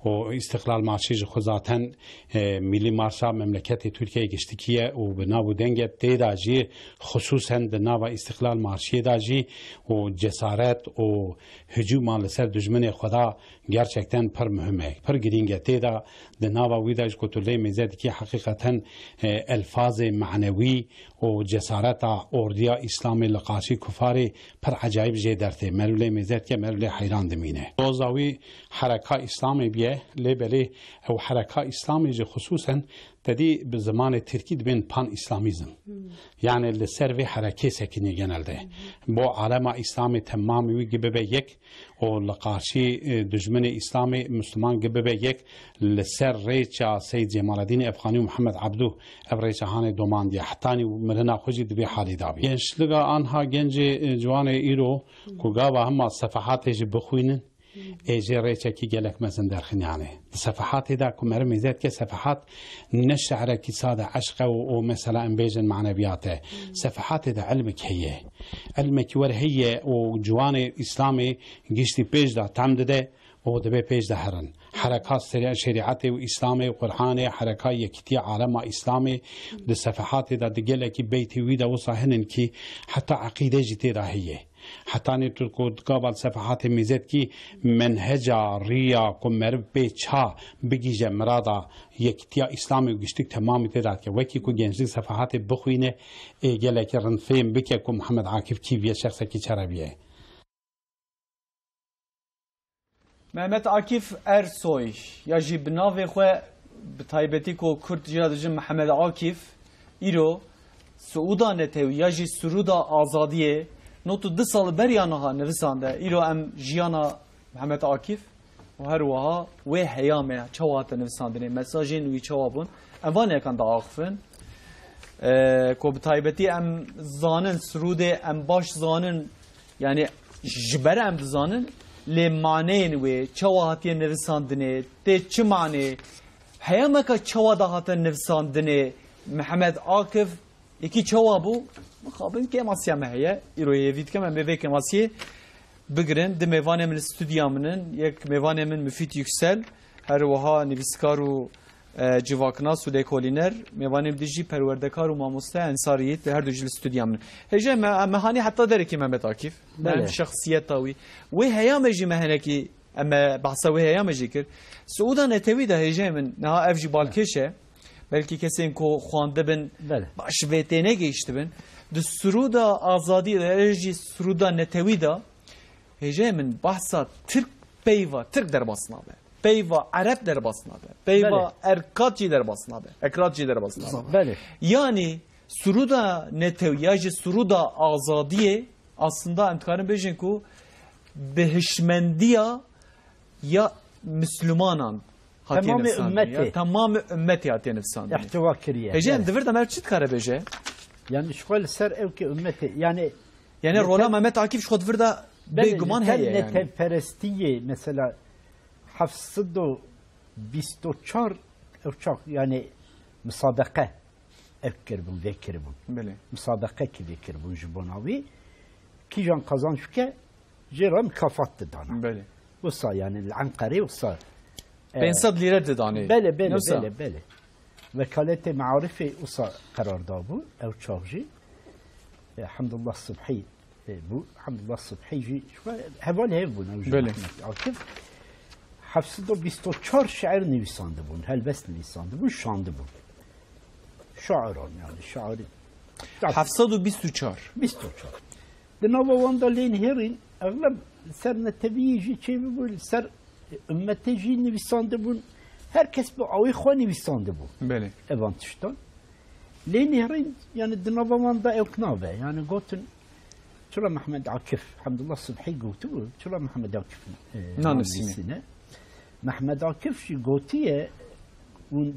Û Îstiklal Marşî ji xwe zaten, e, milî marşa memleketê Tirkiyeyê giştikî ye û bi nav û deng e. Tê de jî xisûsen di nava Îstiklal Marşiyê de jî û cesaret û hicûma li ser dijminê xwe de gerçekten pir muhim e, pir girîng e. Tê de di nava wî de ji ku tu lê mêze dikî heqîqeten, e, elfazê manewî û cesareta ordiya Îslamê li qarşî kufarê pir ecayîb jê dertê. Meriv lê mêze dike, meriv lê heyran dimîne. Doza wî hereka Îslamê biye, lê belê ew hereka Îslamê jî xisûsen tedî bi zimanê tirkî dibên pan-îslamîzm. Hmm. Yani li ser vê herekê sekiniye genelde. Hmm. Bo alema Îslamê temamî wî gi bibe yek, û li qarşî, e, dijminê Îslamê Misliman gi bibe yek li ser rêça Seyyid Cemaledînê Efxanî û Mihemed Ebdû ev rêça hanê domandiye. Hetanî mirina xwe jî di vê halê de bî. Gençliga anha gencê, e, ciwanê îro ku gava hema sefahatê jî bixwînin, Ê jê rêçekî gelek mezin derxinyanê. Di sefehatê de ku meriv mêze dike, sefehat ne şi'rekî sade eşq e û, û mesela em bêjin maneviyat e. Sefehatê de ilmek heye. Ilmekî wer heye û ciwanê Îslamê giştî pêş de tem dide û dibê pêş de herin. Hereka seri-, şerîetê û Îslamê û Qur'anê, hereka yekîtiya alema Îslamê di sefehatê de di gelekî beytê wî de wisa hinin kî heta eqîde jî tê de heye. Hetanî tu ku gava li sefehatê mêze dikî, menheca, riya ku meriv pê ça bigihîje mirada yekîtiya Îslamê û giştik temamî tê de dike. Wekî ku gençlik sefehatê bixwîne, ê gelekî rind fêm bike ku Mihemed Akif kî bûye, şexsekî çi re bûye. Mehmet Akif Ersoy, ya jî bi navê xwe, bi taybetî ku Kurd jê re dijin Mihemed Akif, îro Siûda Netewî ya jî Sirûda Azadiyê not û du sal beriya niha nivisande. Îro em jiyana Mihemed Akif û her wiha wê heyamê çawa hate nivisandinê, mesajên wî çawa bûn, em van yekan diaxifin. Ee, ku bi taybetî em zanin, Sirûdê em baş zanin, yani ji ber em dizanin, lê maneyên wê çawa hatiye nivisandinê, tê çi manê, heyameka çawa da hate nivisandinê, Mihemed Akif, yekî çawa bû, mixabin kêmasiya me heye, îro hêvî dikim em ê vê kêmasiyê bigirin. Di mêvanê min li studya min in, yek mêvanê min Mufîd Yüksel, her wiha nivîskar û e, civaknas û lêkolîner, mêvanê min jî perwerdekar û mamoste Ensar Yiğit, her du jî li studya min. Hêje me, me hanî heta derekî Mehmet Akif, me Belê. Em şexsiyeta wî. Wê heyamê jî me hinekî, em me behsa wê heyamê jî kir. Siûda Netewî de hêjeyê min, niha ev jî balkêş e. Belkî kesên ku xwendibin, Belê. Baş vê tê negihîştibin. Di Sirûda Azadî de, ev jî Sirûda Netewî de, hêjeyê min behsa Tirk peyva Tirk derbas nabe. Peyva Ereb derbas nabe. Peyva Belê. Erkat jî derbas nabe. Ekrat jî derbas nabe. Belê. Yani Sirûda Netew ya jî Sirûda Azadiyê aslında em dikarin bêjin ku bi hişmendiya ya Müslümanan hatiye Temamê nivîsandin ya. Ümmetê. Temamê ümmetê hatiye nivîsandin. İhtiva kiriye. Hêjeyê em Belê. Di vir de me çi dikare bêje? Yani ji xwe li ser ew ki ümmetê. Yani Yani Nete- rola Mehmet Akif ji xwe di vir de Belê, bêguman nete-, heye yani. Netewperestiyê mesela heft sed û bîst û çar ew çax, yani, misadeqe ev kiribûn, vê kiribûn. Belê. Misadeqe kî vê kiribûn ji bona wî. Kîjan qazanç bike, jê re mukafat didana. Belê. Wisa, yani, li Enqerê wisa, e, Pênc sed lîre didanê. Belê, belê, Yoksa? Belê, belê. Wekaletê Mearifê wisa qerar dabû, ew çax jî. E, Hemdullah Sibhî, e, bû. Hemdullah Sibhî jî ji xwe hevalê hev bûn, ew jî Belê. Mehmet Akif. Heft sed û bîst û çar şiir nivîsandibûn, helbest nivîsandibûn, şandibûn. Şairan yani, şairî. Heft sed û bîst û çar. Bîst û çar. Di nava wan de lê nihêrîn, exleb li ser netewiyê jî çêbibû, li ser ummetê jî nivîsandibûn. Her kes bi awê xwe nivîsandibû. Belê. Evan tiştan. Lê nihêrîn, yani di nava wan de ewk nabe. Yani gotin, çira Mehmed Akif, Hemdullah Sibhî gotibû, çira Mehmed Akif, e, Nanivîsîne. Nanivîsîne. Mehmed Akif jî gotiye, hûn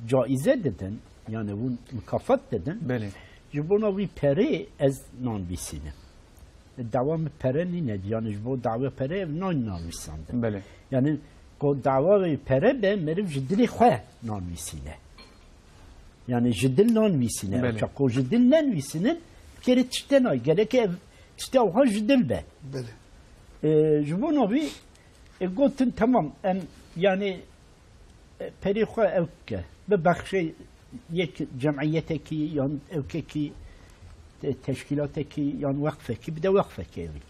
caize didin, yani hûn mukafat didin. Belê. Ji bona wî perê ez nanivîsînim. Dawa min pere nîne, yani ji bo dawa pere ev nan nanivîsandin. Belê. Yani ku dawa wê pere be, meriv ji dilê xwe nanivîsîne. Yani ji dil nanivîsîne. Belê. Çaku ji dil nenivîsînin, kere tişte nay. Gerek ev tişte awha ji dil be. Belê. E, ji bona wî, e, gotin, tamam, em, yani, e, perê xwe ew ke, bibexşe yek cem'iyetekî yan ewkekî, te-, teşkîlatekî yan weqfekî, bide weqfekê evî.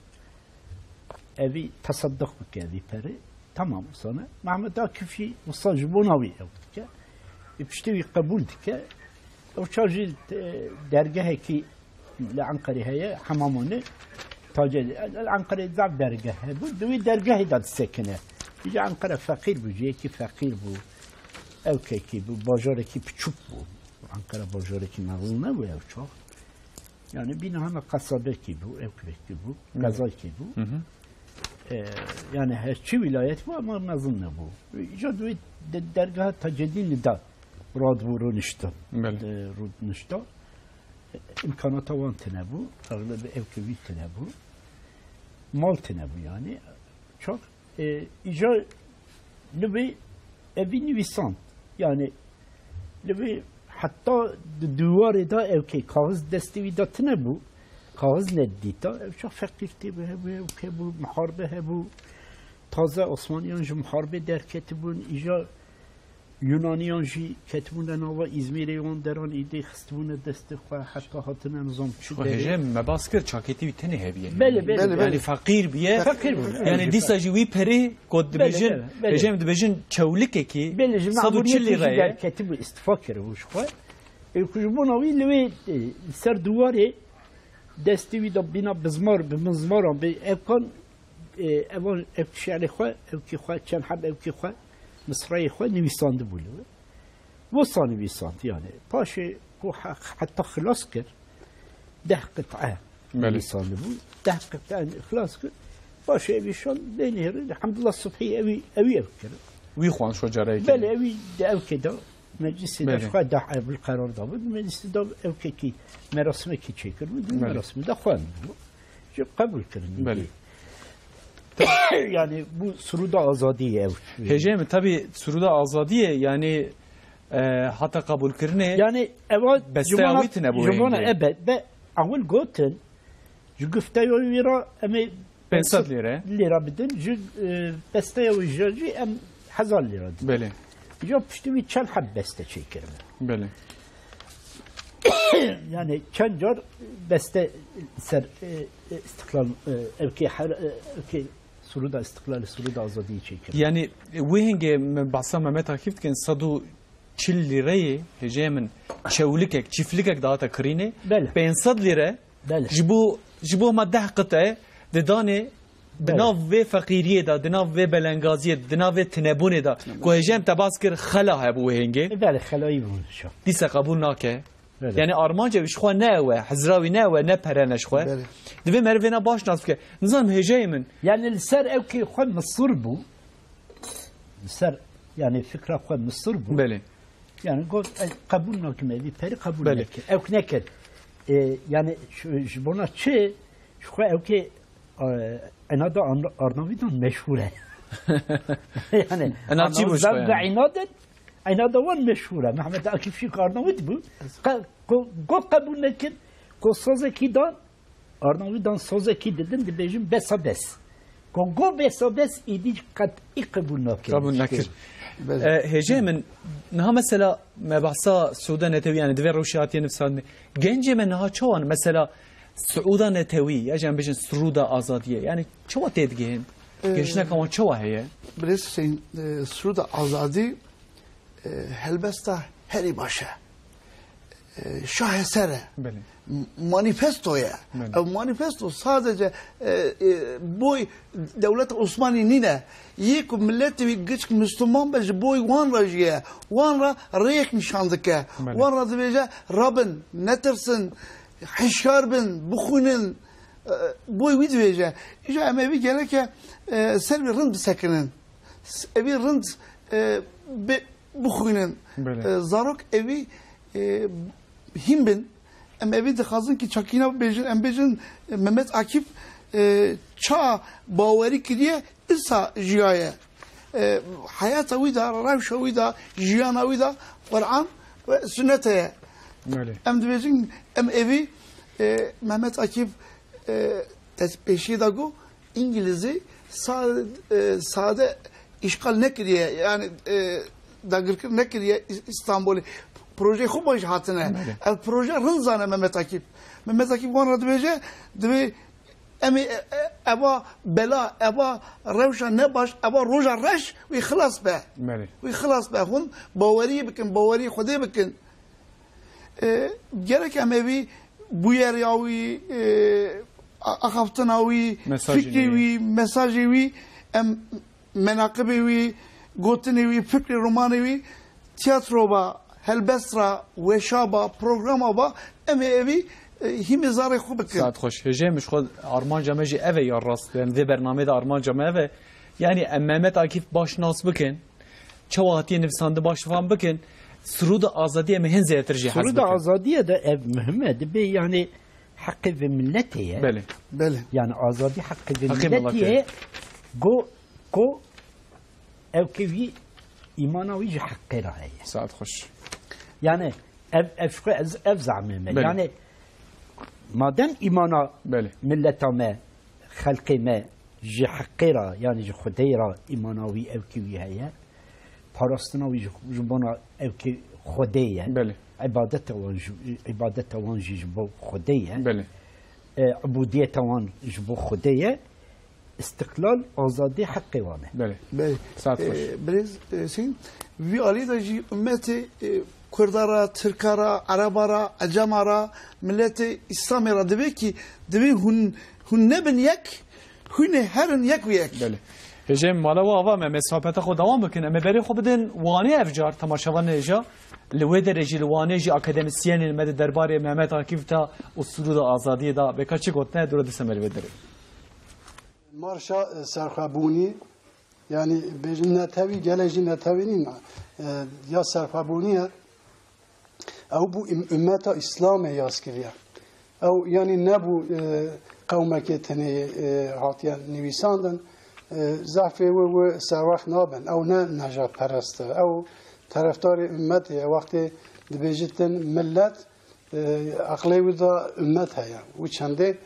Evî tesedduq bike evî perê. Tamam, wisa ne. Mehmet Akif jî wisa ji bona wî ew dike. Ê piştî wî qebûl dike. Ew çax jî, e, dergehekî li Enqerê heye, hemamonê. Tacê, li Enqerê zaf dergeh hebû. Di wî dergehê de disekine. Îca Enqere feqîr bû, cihekî feqîr bû. Ewkekî bû, bajarekî piçûk bû. Enqere bajarekî mezin nebû ew çax. Yani bîna hema qesabekî bû, ewkekî bû, Hı. Qezaykî bû. Hı hı. E, yani her çi wîlayet bû ama mezin nebû. Îca di wî de-, dergeha Tacedînî de radibû rûniştin. Belê. De rûnişta. E, îmkanata wan tine bû. Eglebê ewkê wî tine bû. Mal tine bû yani. Çok. E, îja li vê evî nivîsand. Yani li vê heta di dîwarê de ewkê kaxiz destê wî de tine bû. Kaxiz nedîta. Ew çax feqîrtî bû, hebû, ewke bû, muharbe hebû. Taze Osmaniyan ji muharbe derketibûn. Îja Yunaniyan jî ketibûne nava Îzmîrê, wan deran îdî xistibûne destê xwe, heta hatine nizam çi Xwe derê. Hêjê me bas kir, çaketî wî tenê hebiye. Belê, belê, Belê, belê. Yani belê. Feqîr biye. Feqîr bû. Yani dîsa jî wî perê ku Belê, dibêjin, belê, belê. Hêjê em dibêjin çewlikekî Belê, ji sed û çil memuriyetê jî lîre ye. Derketibû, îstifa kiribû ji xwe. E, ku ji bona wî li wê, e, ser dîwarê destê wî de bîna bizmar, bi mizmaran, bi evkan, e, evan, ev şi'rê xwe, ewkê xwe, çend heb ewkê xwe, misrayê xwe nivîsandibû li wê. Wisa nivîsand yani. Paşê ku he-, heta xilas kir, deh qit'e Belê. Nivîsandibû. Deh qit'e xilas kir. Paşê evî şand bênê re, Elhamdulillah Subhî ewî, ewî ev kir. Wî xwan şo careyekê. Belê, ewî di ewkê de meclisê de Belê. Ji xwe da ev li qerar da bû. Meclisê de ewkekî merasimekî çêkir bû. Belê. Merasimê de xwendibû. Ji qebûl kirin. Belê. Yani bu suruda azadî ev. Hêjê min, tabii suruda azadî ye, yani, e, hata qebûlkirinê Yani eva besteya jimana, wî tine bû jimana hêngê. Ebe, be, ewil gotin, ji gufteya wî ra em ê Pênc sed lîre. Lîre bidin, ji, e, besteya wî jî em hezar lîre didin. Belê. Îja piştî wî çend heb beste çêkirine. Belê. Yani çend car beste ser, e, e, îstiklal, e, ewkê her, e, ewkê suruda îstiklal, suruda azadî çêkirine. Yani, e, wê hingê me behsa Mehmet Akif dikin, sed û çil lîreyê, hêjê min, çewlikek, çîflikek dihate kirînê, Belê. Pênc sed lîre Belê. Ji bo, ji bo hema deh qite didanê di Belê. Nav vê feqîriyê de, di nav vê belengaziyê de, di nav vê tinebûnê de, ku hêjê em te bas kir, xela hebû wê hingê. Belê, xelayî bûn şo. Dîsa qebûl nake. Belê. Yani armanca wî ji xwe ne ew e, hizra wî ne ew e, ne pere ne ji xwe. Belê. Divê meriv vêna baş nas bike. Nizanim hêjeyê min. Yani li ser ewkê xwe misir bû. Li ser, yani fikra xwe misir bû. Belê. Yani got, "Ez qebûl nakim, evî perî qebûl Belê. Nekir." Ewk nekir. E, yani şu, ji bona çi? Ji xwe ewkê, e, enada Arn-, Arnavîdan meşhûr e. Yani Ena çi bû ji xwe Arnavîdan yani? Enada wan meşhûr e. Mehmet Akif Şîk Arnavît bû. Qe-, ko-, got qebûl nekir. Ko sazekî dan, Arnavîdan sazekî didin, dibêjin besa bes. Ku go besa bes, îdî qetî qebûl nake. Qebûl nake. Belê. E, hêjê min, niha mesela me behsa Siûda Netewî, yani divê rewşê hatiye nivîsandinê. Gencê me niha çawa ne? Mesela Siûda Netewî, ya jî em bêjin Siûda Azadiyê. Yani çawa têdigihên? E, Girişineka wan çawa heye? Birêz Hüseyin, e, Siûda Azadî e, helbesta herî baş e. E, şaheser e. Belê. M-, manifesto ye. Belê. Ev manifesto sadece, e, e, boy dewleta Osmanî nîne. Yê ku miletê wî giçk Müslüman be, ji boy wan re jî ye. Wan re rêyek nîşan dike. Belê. Wan re dibêje, rabin, netirsin, hişyar bin, bixwînin. E, boy wî dibêje. Îja em ê vî gereke, e, ser wî rind bisekinin. S-, evî rind, e, bi-, bixwînin. Belê. E, zarok evî, e, hîn bin. Em evî dixwazin ki çakîna bibêjin, em bêjin, e, Mehmet Akif, e, ça bawerî kiriye, îsa jiyaye. E, heyata wî de, rewşa wî de, jiyana wî de Quran ve sunnet heye. Belê. Em dibêjin, em evî, e, Mehmet Akif, e, destpêşî de got, Îngilîzî sa-, e, sade îşgal nekiriye, yani, e, dagirkir nekiriye Î-, Îstanbulê. Projeyê xwe boş hatine. Belê. Ev proje rind zane Mehmet Akif. Mehmet Akif wan re dibêje, divê em ê, e, e, eva bela, eva rewşa nebaş, eva roja reş wî xilas be. Belê. Wî xilas be. Hûn baweriyê bikin, baweriyê Xwedê bikin. E, gerek em ê wî bûyeriya wî, e, a-, axaftina wî, Mesajê fikrê wî. Wî, mesajê wî, em menaqibê wî, gotinê wî, fikrê romanê wî, tiyatro ba, helbest ra, weşa ba, programa ba, em ê evî, e, hîmê zarê xwe bikin. Saet xweş. Hêjê min, ji xwe armanca me jî ev e ya rast. Yani vê bernameyê de armanca me ev e. Yani em Mehmet Akif baş nas bikin. Çawa hatiye nivîsandin baş fam bikin. Siruda azadiyê me hin zêdetir jî hez bikin. Siruda azadiyê de ev muhim e. Dibê yani heqê vê milletê ye. Belê. Belê. Yani azadî heqê vê Heqê milletê milletê ye. Go, Bo ewkê wî, îmana wî ji heqê re heye. Saet xweş. Yani ev, ev, ev, ev zehmê me. Belê. Yani madem îmana Belê. milleta me, xelkê me ji heqê re, yani ji Xwedê re îmana wî, ewkê wî heye, parastina wî ji, ji bona ewkê Xwedê ye. Belê. Îbadeta wan ji, îbadeta wan jî ji bo Xwedê ye. Belê. E, ubudiyeta wan ji bo Xwedê ye. Îstiqlal, azadî heqê wan e. Belê. Belê. Saet xweş. E, birêz, e, Hüseyin, vî alî de jî ummetê, e, Kurda ra, Tirka ra, Ereba ra, Ecema ra, milletê Îslamê ra divê kî, divê hûn, hûn nebin yek, hûn ê herin yek û yek. Belê. Hêjayê mala we ava me, me sohbeta xwe dewam bikin. Em ê berê xwe bidin Wanê ev car, temaşevanê hêja. Li wê derê jî, li Wanê jî akademîsyenên me di derbarê Mehmet Akif de û Sirûda Azadiyê de bêka çi gotine, dûre dise me li wê derê. Marşa, e, serxwebûnî, yanî bêjin netewî, gelek jî netewî nîn, e, ya serxwebûnî ye. Ew bû üm-, ummeta Îslamê yaz kiriye. Ew, yanî nebû, e, qewmekê tenê, e, hatiye nivîsandin. E, zehfê wê, wê serwext nabin. Ew ne nejadperest e. Ew terefdarê ummetê ye. Wextê dibêjitin millet, e, eqlê wî de ummet heye. Û çendê,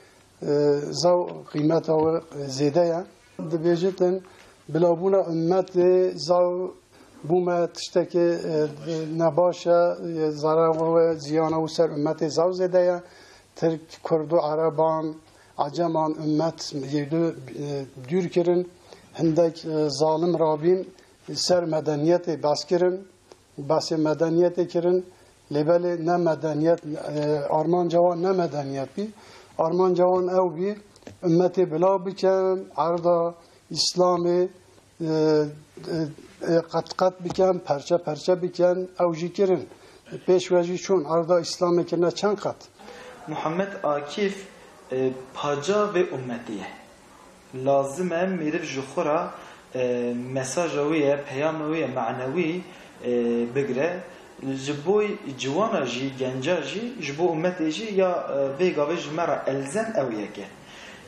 e, zaw qîmeta wî zêde ye. Dibêjitin bilabûna ummetê zaw bûme tiştekê, e, nebaş e, e, zarara wê, ziyana wî ser ummetê zaw zêde ye. Tirk, Kurd û Ereban, Eceman ummet yê du, e, dûr kirin. Hindek, e, zalim rabîn ser medeniyetê behs kirin. Behsê medeniyetê kirin, lê belê ne medeniyet, e, armanca wan ne medeniyet bî. Armanca wan ew bî, ummetê bila bikin, erda Îslamê, e, e, e, qet qet bikin, perçe perçe bikin, ew jî kirin. Pêş we jî çûn, erda Îslamê kirine çend qet. Muhammed Akif, e, paca vê ummetê ye. Lazim e meriv ji xwe re, e, mesaja wê ye, peyama wê ye manewî, e, bigire. Ji bo ciwana jî, genca jî, ji bo ummetê jî ya, e, vê gavê ji me re elzem ew yek e.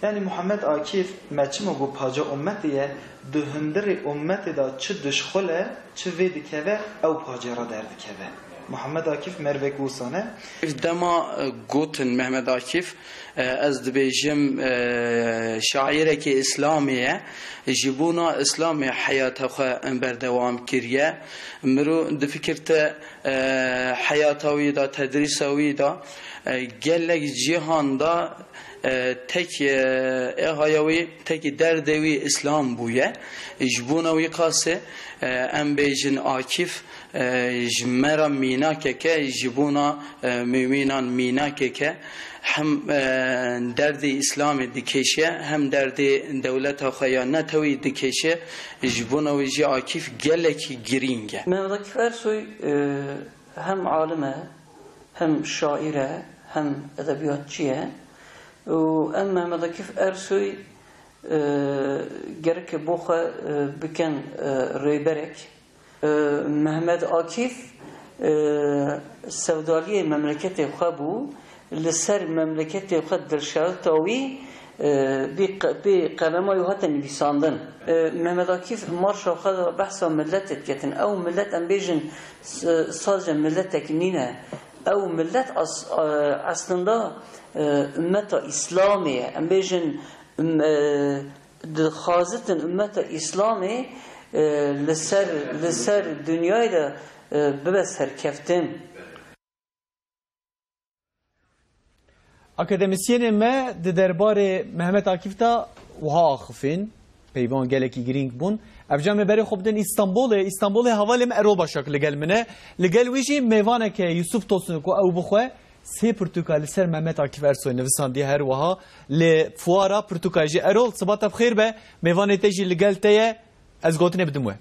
Yanî Muhammed Akif, me çima got paca ummetê ye, di hundirê ummetê de çi dişxul e, çi vê dikeve, ew pacê re derdikeve. Muhammed Akif mervek wisa ne. Dema, e, gotin Mehmet Akif, e, ez dibêjim, e, şairekî Îslamê ye. Ji bona Îslamê heyata xwe berdewam kiriye. Mirov difikirte, e, heyata wî de, tedrîsa wî de, e, gelek cîhan de, e, tek, e, êhaya wî, tekî derdê wî Îslam bûye. Ji bona wî qasê, e, em bêjin Akif, e, ji me re mînakek e, ji bona, e, mumînan mînakek e. Hem, e, derdê Îslamê dikêşe, hem derdê dewleta xwe ya netewî dikêşe. Ji bona wî jî Akif gelekî girîng e. Mehmet Akif Ersoy, e, hem alim e, hem şaîr e, hem edebiyatçî ye. Û em Mehmet Akif Ersoy, e, gereke bo xwe, e, bikin, e, rêberek. E, Mehmet Akif, e, sevdaliyê memleketê xwe bû, li ser memleketê xwe dilşewita wî, e, bi qe-, bi qelema wî hate nivîsandin. E, Mehmet Akif marşa xwe de behsa milletê diketin. Ew millet, em bêjin, s-, sadece milletek nîne. Ew millet as-, e, eslında, e, ummeta Îslamê ye. Em bêjin, um, e, dixwazitin ummeta Îslamê, e, li ser, li ser dinyayê de, e, bibe serkeftin. Akademîsyenên me di derbarê Mehmet Akif de wiha axifîn, peyvan gelekî girîng bûn. Ev cem ê berê xwe bidin Îstanbulê. Îstanbulê hevalê me Erol Başak li gel min e. Li gel wî jî mêvaneke Yusuf Tosun ku ew bixwe sê pirtûka li ser Mehmet Akif Ersoy nivisandiye her wiha li fuara pirtûka jî. Erol, siba te bi xêr be. Mêvanê te jî li gel te ye. Ez gotinê bidim we.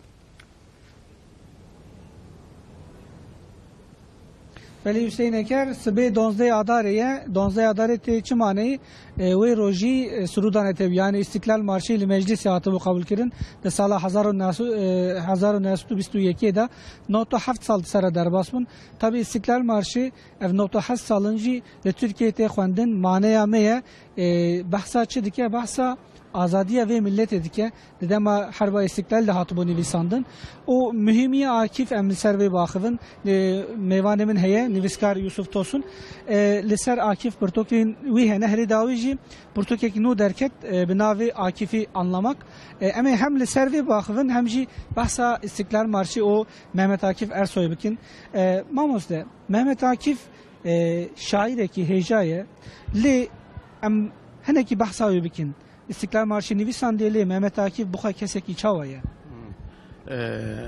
Belê Hüseyin Eker, sibê duwazdeh Adarê ye. Duwazdeh Adarê tê çi maneyê? E, wê rojî, e, Sirûda Netewî, yani Îstiklal Marşî li Meclisê hatibû qebûlkirin. Di sala hezar û neh sed, e, hezar û neh sed û bîst û yekê de, nod û heft sal di ser re derbas bûn. Tabî Îstiklal Marşî, ev nod û heft salin jî li Tirkiyeyê tê xwendin, maneya me ye. E, behsa çi dike? Behsa Azadiya vê miletê dike, di dema Herba Îstiklal de hatibû nivîsandin. Û muhîmiya Akîf em li ser vê baxivin, e, mêvanê min heye, nivîskar Yusuf Tosun. E, li ser Akîf pirtûkên wî hene, herî dawî jî pirtûkek nû derket, e, bi navê Akîfî Anlamak. E, em ê hem li ser vê baxivin, hem jî behsa Îstiklal Marşî û Mehmet Akîf Ersoy bikin. E, mamoste, Mehmet Akîf, e, şairekî hêja ye, lê em hinekî behsa wê bikin. Îstiklal Marşî nivîsandiye, lê Mehmet Akîf bi xwe kesekî çawa ye? E,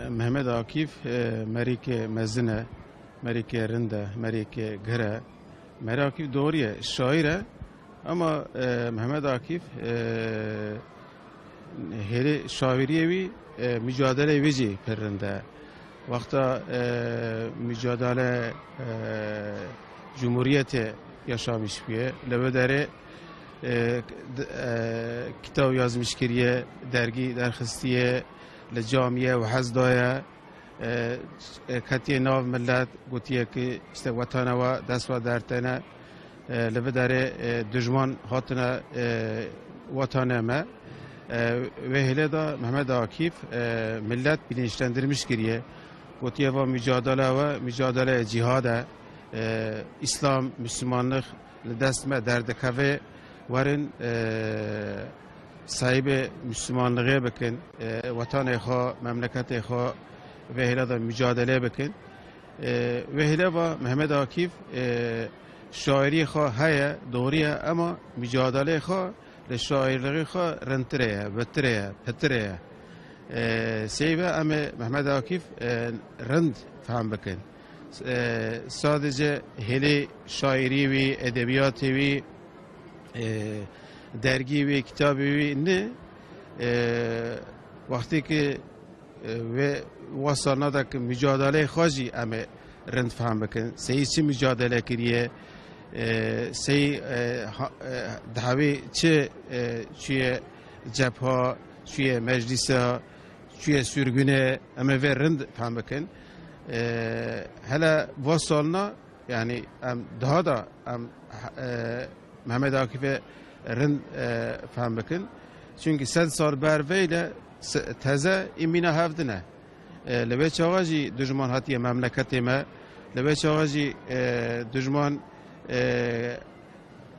Mehmet Akîf, e, merîkê mezin e, merîkê rind e, merîkê gir e. Mehmet Akîf doğru ye, şair e. Ama, e, Mehmet Akîf, e, hêlê şairiyê wî, e, mücadele wî jî pir rind e. Wexta, e, mücadele, e, Cumhuriyetê yaşamış bûye. Li vê derê, e, d-, e, kitab yazmış kiriye, dergî derxistiye, li camiye û hez daye. E, e, ketiye nav millet, gotiye ki işte wetana wa dest wa dertene, e, li vê derê, e, dijman hatine, e, wetanê me. E, wê hêlê de Mehmet Akîf, e, millet bilinçlendirmiş kiriye. Gotiye va mücadele we, mücadele cihad e. E, İslam, Müslümanlık li dest me derdikeve, werin, e, sahibê Müslümanlığı bikin, e, wetanê xwe, memleketê xwe vê hêla de mücadele bikin. E, vê hêle va Mehmet Akîf, e, şairî xwe heye, doğru ye, ama mücadele xwe li şairliğê xwe rindtirê ye, bitirê ye, pitirê ye. E, seyve em ê Mehmet Akîf, e, rind fehm bikin. E, sadece hêlê şairî wî, edebiyatê wî, e, dergî wî, kitabê wî ne. E, wextê ki, e, wê wasa nada ki mücadele xwe jî em ê rind fehm bikin. Seyî çi mücadele kiriye, e, seyî, e, ha, e, dawê çi, e, çûye cepha, çûye meclisa, çûye sürgüne, em ê vê rind fehm bikin. E, hele va salna, yani em daha da em, e, Mehmet Akif'e rind, e, fehm bikin. Çünkü sed sal ber vê ile se-, teze îmîna hevdine. E, li vê çaxa jî dijman hatiye memleketê me. Li vê çaxa jî, e, dijman, e,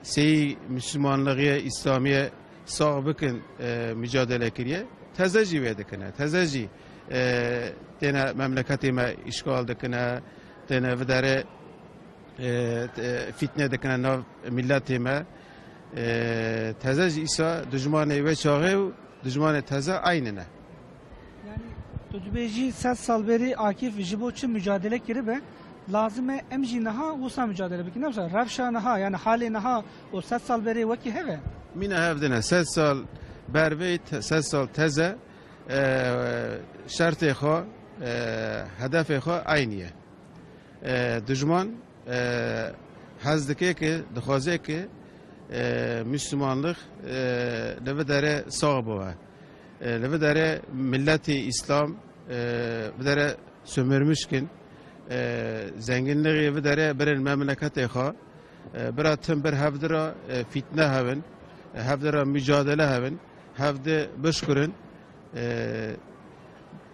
seyî Müslümanlığı, İslamiye sağ bikin, e, mücadele kiriye. Teze jî wê dikine. Teze jî, e, têne memleketê me îşgal dikine, têne videre, e, te-, fitne dikine nav milletê me. E, teze jî îsa dijmanê wê çaxê û dijmanê teze eynî ne. Yani, tu dibêjî sed sal berî Akif ji bo çi mücadele kiribe, lazim e em jî niha wisa mücadele bikin. Ne wisa rewşa niha, yani halê niha û sed sal berê wekî hev e? Mîna hevdine, sed sal ber vê, te-, sed sal teze, e, şertê xwe, e, hedefê xwe eynî ye. E, dijman, e, hez dike ki, dixwaze ki, e, Müslümanlık, e, li vê derê sağ bibe. E, li vê derê milletê İslam, e, vê derê sömürmüş kin, e, zenginliği vê derê birin memleketê xwe. E, bira tim bir hevdira, e, fitne hevin, e, hevdira mücadele hevin, hevdi bişkurin, e,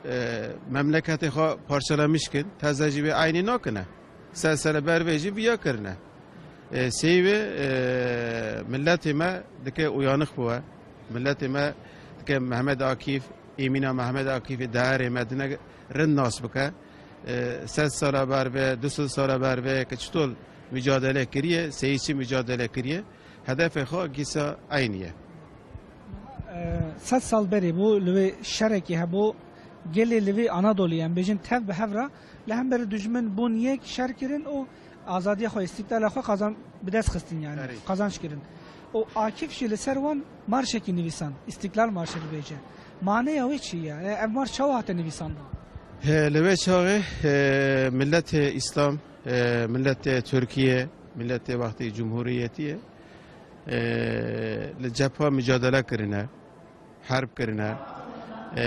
e, memleketê xwe parçalamiş kin, teze jî wê eynî nakine. Sed sene ber vê jî viya kirine. E, seyvê, e, milletê me dike uyanık bû. Milletê me dike Mehmet Akif, îmîna Mehmet Akifê deherê me dine rind nas bike. E, sed sala ber vê, du sed sala ber vê ki çitol mücadele kiriye, seyî çi mücadele kiriye, hedefê xwe gîsa eynî ye. E, sed sal berê bû, li wê şerekî hebû, gelê li vê Anadolî, em bêjin tev bi hev re, li hemberî dijmin bûn yek, şer kirin û azadiya xwe, îstiklala xwe qazan-, bi dest xistin, yani, Erê. qazanç kirin. Û Akif jî li ser wan marşekî nivîsan, Îstiklal Marşı dibêje. Maneya wê çi ye? E, ev marş çawa hate nivîsandin? He, li wê çaxê, e, milletê Îslam, e, milletê Tirkiye, milletê wextê Cumhuriyetî ye, e, li cepha mücadele kirine, herb kirine, e,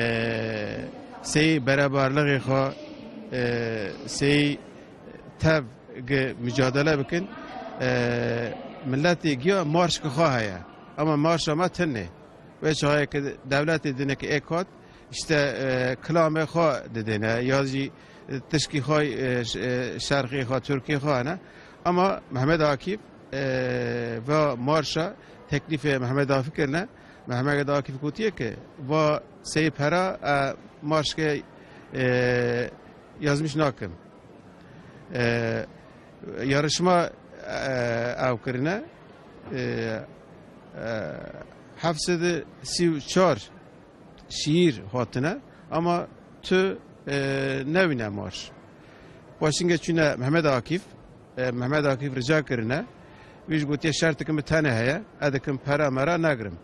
sey berebarlixê xwe, e, sey tev gi mücadele bikin, e, milletê giya marşki xwe heye. Ama marşa me tinê. Wê çaxê ki dewletê dinê ki êk hat, işte, e, kilamê xwe didêne, ya jî, e, tişkî xwe, e, ş-, e, şerqê xwe, tirkê xwe hene. Ama Mehmet Akif, e, va marşa teklîfê Mehmet Akif kirine. Mehmet Akif gotiye ki va sey pera, e, marşke, e, yazmiş nakim. E, yarışma, e, ew kirine. E, e, heft sed û sî û çar şiîr hatine, ama tu, e, newîne marş. Paşinge çûne Mehmet Akif, e, Mehmet Akif rica kirine, wî ji gotiye şerteke min tenê heye, ez dikim pera mera negirim.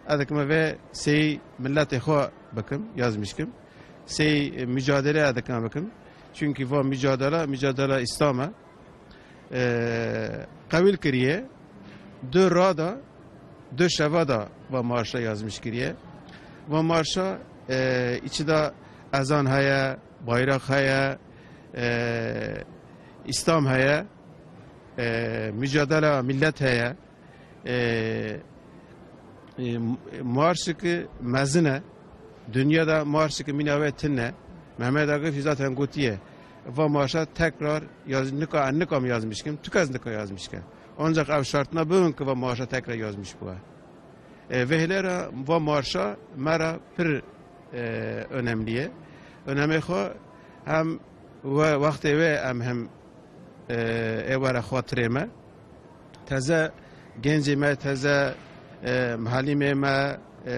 Ez dikim vê sey milletê xwe bikim, yazmiş kim. Sey, e, mücadele ez dikim bikim. Çünkü va mücadele, mücadele İslam e. E, qewil kiriye. Du ra da, du şeva da va marşa yazmiş kiriye. Va marşa, e, içi da ezan heye, bayrak heye, e, İslam heye, e, mücadele millet heye. E, e, marşik mezin e. Dünyada marşik mîna wê tune. Mehmet Akif zaten gotiye. Va marşa tekrar yaz, nika, nikam yazmiş kim, tu kes nika yazmiş ke. Ancak ev şartına bibin ki va marşa tekrar yazmış bu. E, vêhlera va marşa mera pir, e, önemliye. Önemê xwe hem we, wextê wê em hem, e, ê were xatirê me. Teze gencê me, teze, e, mihelîmê me, e,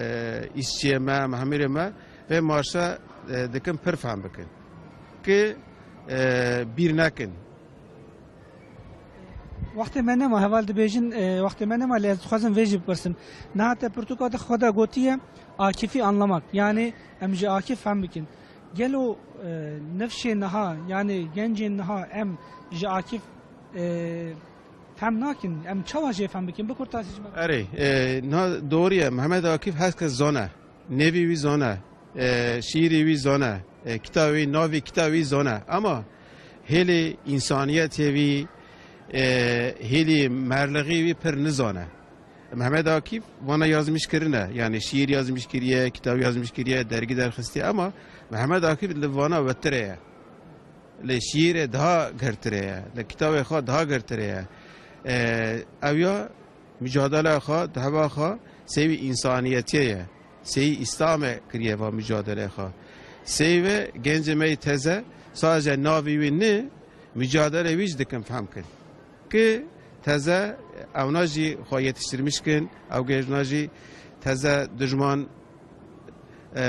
îşçiyê me, memurê me vê marşa, e, dikin pir fehm bikin. Ki, e, bîr nekin. Wextê me nema, heval dibêjin, e, wextê me nema, lê ez dixwazim vê jî bipirsim. Niha te pirtûka di xwe de gotiye, Akifî anlamak. Yani em ji Akif fehm bikin. Gelo, e, nifşê niha, yani gencên niha em ji Akif, e, fehm nakin? Em çawa jê fehm bikin? Bi kurtasî ji me re. Erê, e, niha doğru ye. Mehmet Akif her kes zane. Nevî wî zane. E, şiîrê wî zane. E, kitabê wî, navê kitabê wî zane. Ama hêlê însaniyetê wî, e, hêlê merlixî wî pir nizane. Mehmet Akif vana yazmiş kirine. Yani şiir yazmış kiriye, kitap yazmış kiriye, dergi derxistiye ama Mehmet Akif li vana vetirê ye. Li şiirê daha girtirê ye. Li kitabê xwe daha girtirê ye. E, ew ya mücadele xwe, dehva xwe seyvî însaniyetiyê ye. Seyî Îslamê kiriye va mücadele xwe. Seyvê gencê me yê teze sadece navê wî ne, mücadele wî jî dikin fehm kin. Ki teze ewna jî xwe yetiştirmiş kin, ew gêjna jî teze dijman, e,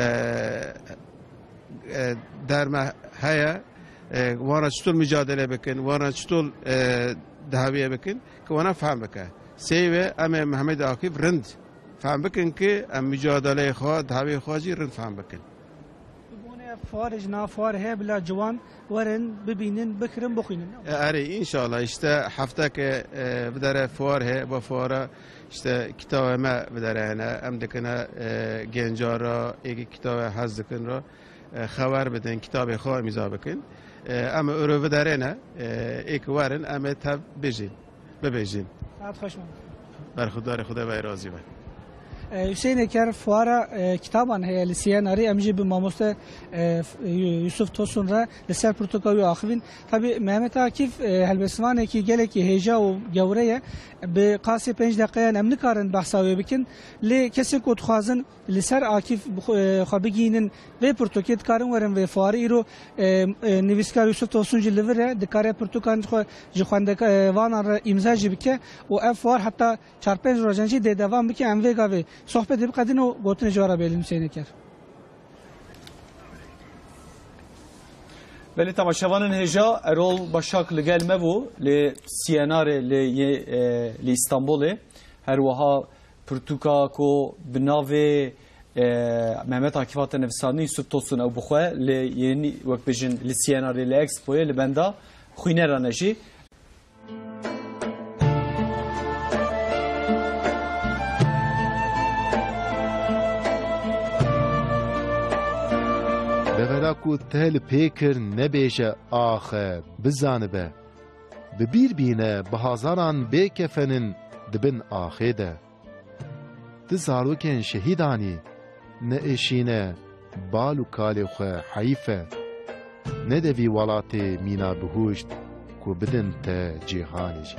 e, derme heye, e, wana çitur mücadele bikin, wana çitur, e, dawiye bikin, ki wana fehm bike. Seyve em ê Mehmet Akif rind fehm bikin ki em mücadeleyi xwe, dawiyê xwe jî rind fehm bikin. Bi bonê ev fuarê ji nav fuarê heye bila ciwan werin, bibînin, bikirin, bixwînin, ne? E, erê, înşallah, işte, hefteke, e, videre fuar heye, bu fuara, işte, kitabê me videre hene, em dikine, e, genca ra, êkî kitabê hez dikin ra, e, xewer bidin, kitabê xwe îmza bikin. E, em ê oro viderêne, e, êk werin, em ê tev bijîn, bibêjin. Saet xweş, mamoste. Berxudarê Xuda ve razî be. E, Hüseyin Eker, fuara, e, kitaban heye li Siyenarê, em jî bi mamoste, e, f-, Yu-, Yusuf Tosun re li ser pirtûka wî axivîn. Tabî Mehmet Akif, e, helbestvanekî gelekî hêja û gewre ye. Bi qasê pênc deqeyan em nikarin behsa wê bikin. Lê kesên ku dixwazin li ser Akif bi xwe, e, xwe bigihînin vê pirtûkê, dikarin werin vê fuarê. Îro, e, e, nivîskar Yusuf Tosun jî li vir e, dikare pirtûkan xwe ji xwendeka-, e, vanan re îmza jî bike û ev fuar heta çar pênc rojan jî dê devam bike. Em vê gavê sohbetê biqedin û gotinê ji we re bêlin, Hüseyin Eker. Belê, temaşevanên hêja, Erol Başak li gel me bû, li Siyenarê, li yê, e, li Îstanbulê. Her wiha pirtûka ku bi navê, e, Mehmet Akif hate nivîsandin, Yusuf Tosun ew bi xwe li yênî, wek bijin, li Siyenarê, li Expoyê, li benda xwîneran e jî. Devera ku te li pê kir nebêje axe, bizanibe. Bi bîr bîne bi hazaran bê kefenin di bin axê de. Tu zarokên şehîd anî, ne êşîne bal û kalê xwe heyîf e. Ne de vî welatê mîna bihuşt ku bidin te cîhanê jî.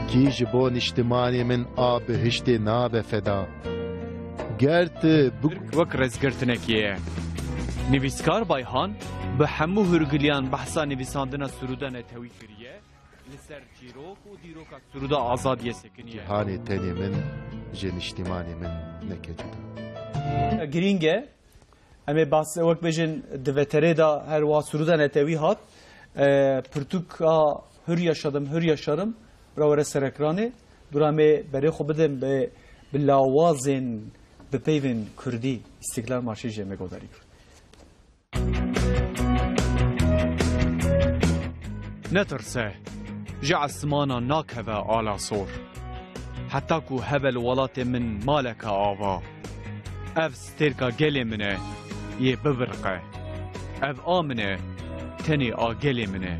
Kî ji bo niştimanê min a bihiştê nabe feda? Ger tu bi Tirk wek rêzgirtinekê ye. Nivîskar Bayhan bi hemû hûrgiliyan behsa nivîsandina sirûda netewî kiriye, li ser çîrok û dîroka sirûda azadiyê sekiniye. Cîhanê tenê min ji niştimanê min neke cuda. Girîng e. Em ê behs, wek bêjin, di veterê de her wiha sirûda netewî hat. E, pirtûka Hür yaşadım, hür yaşarım, bira were ser ekranê. Dûra em ê berê xwe bidin bi, bi lawazên bi peyvên kurdî, Îstiklal Marşê jî em ê guhdarî bikin. Netirse, ji esmana nakeve ala sor. Heta ku hebe li welatê min maleke ava. Ev stêrka gelê min e, yê bibirqe. Ev a min e, tenê a gelê min e.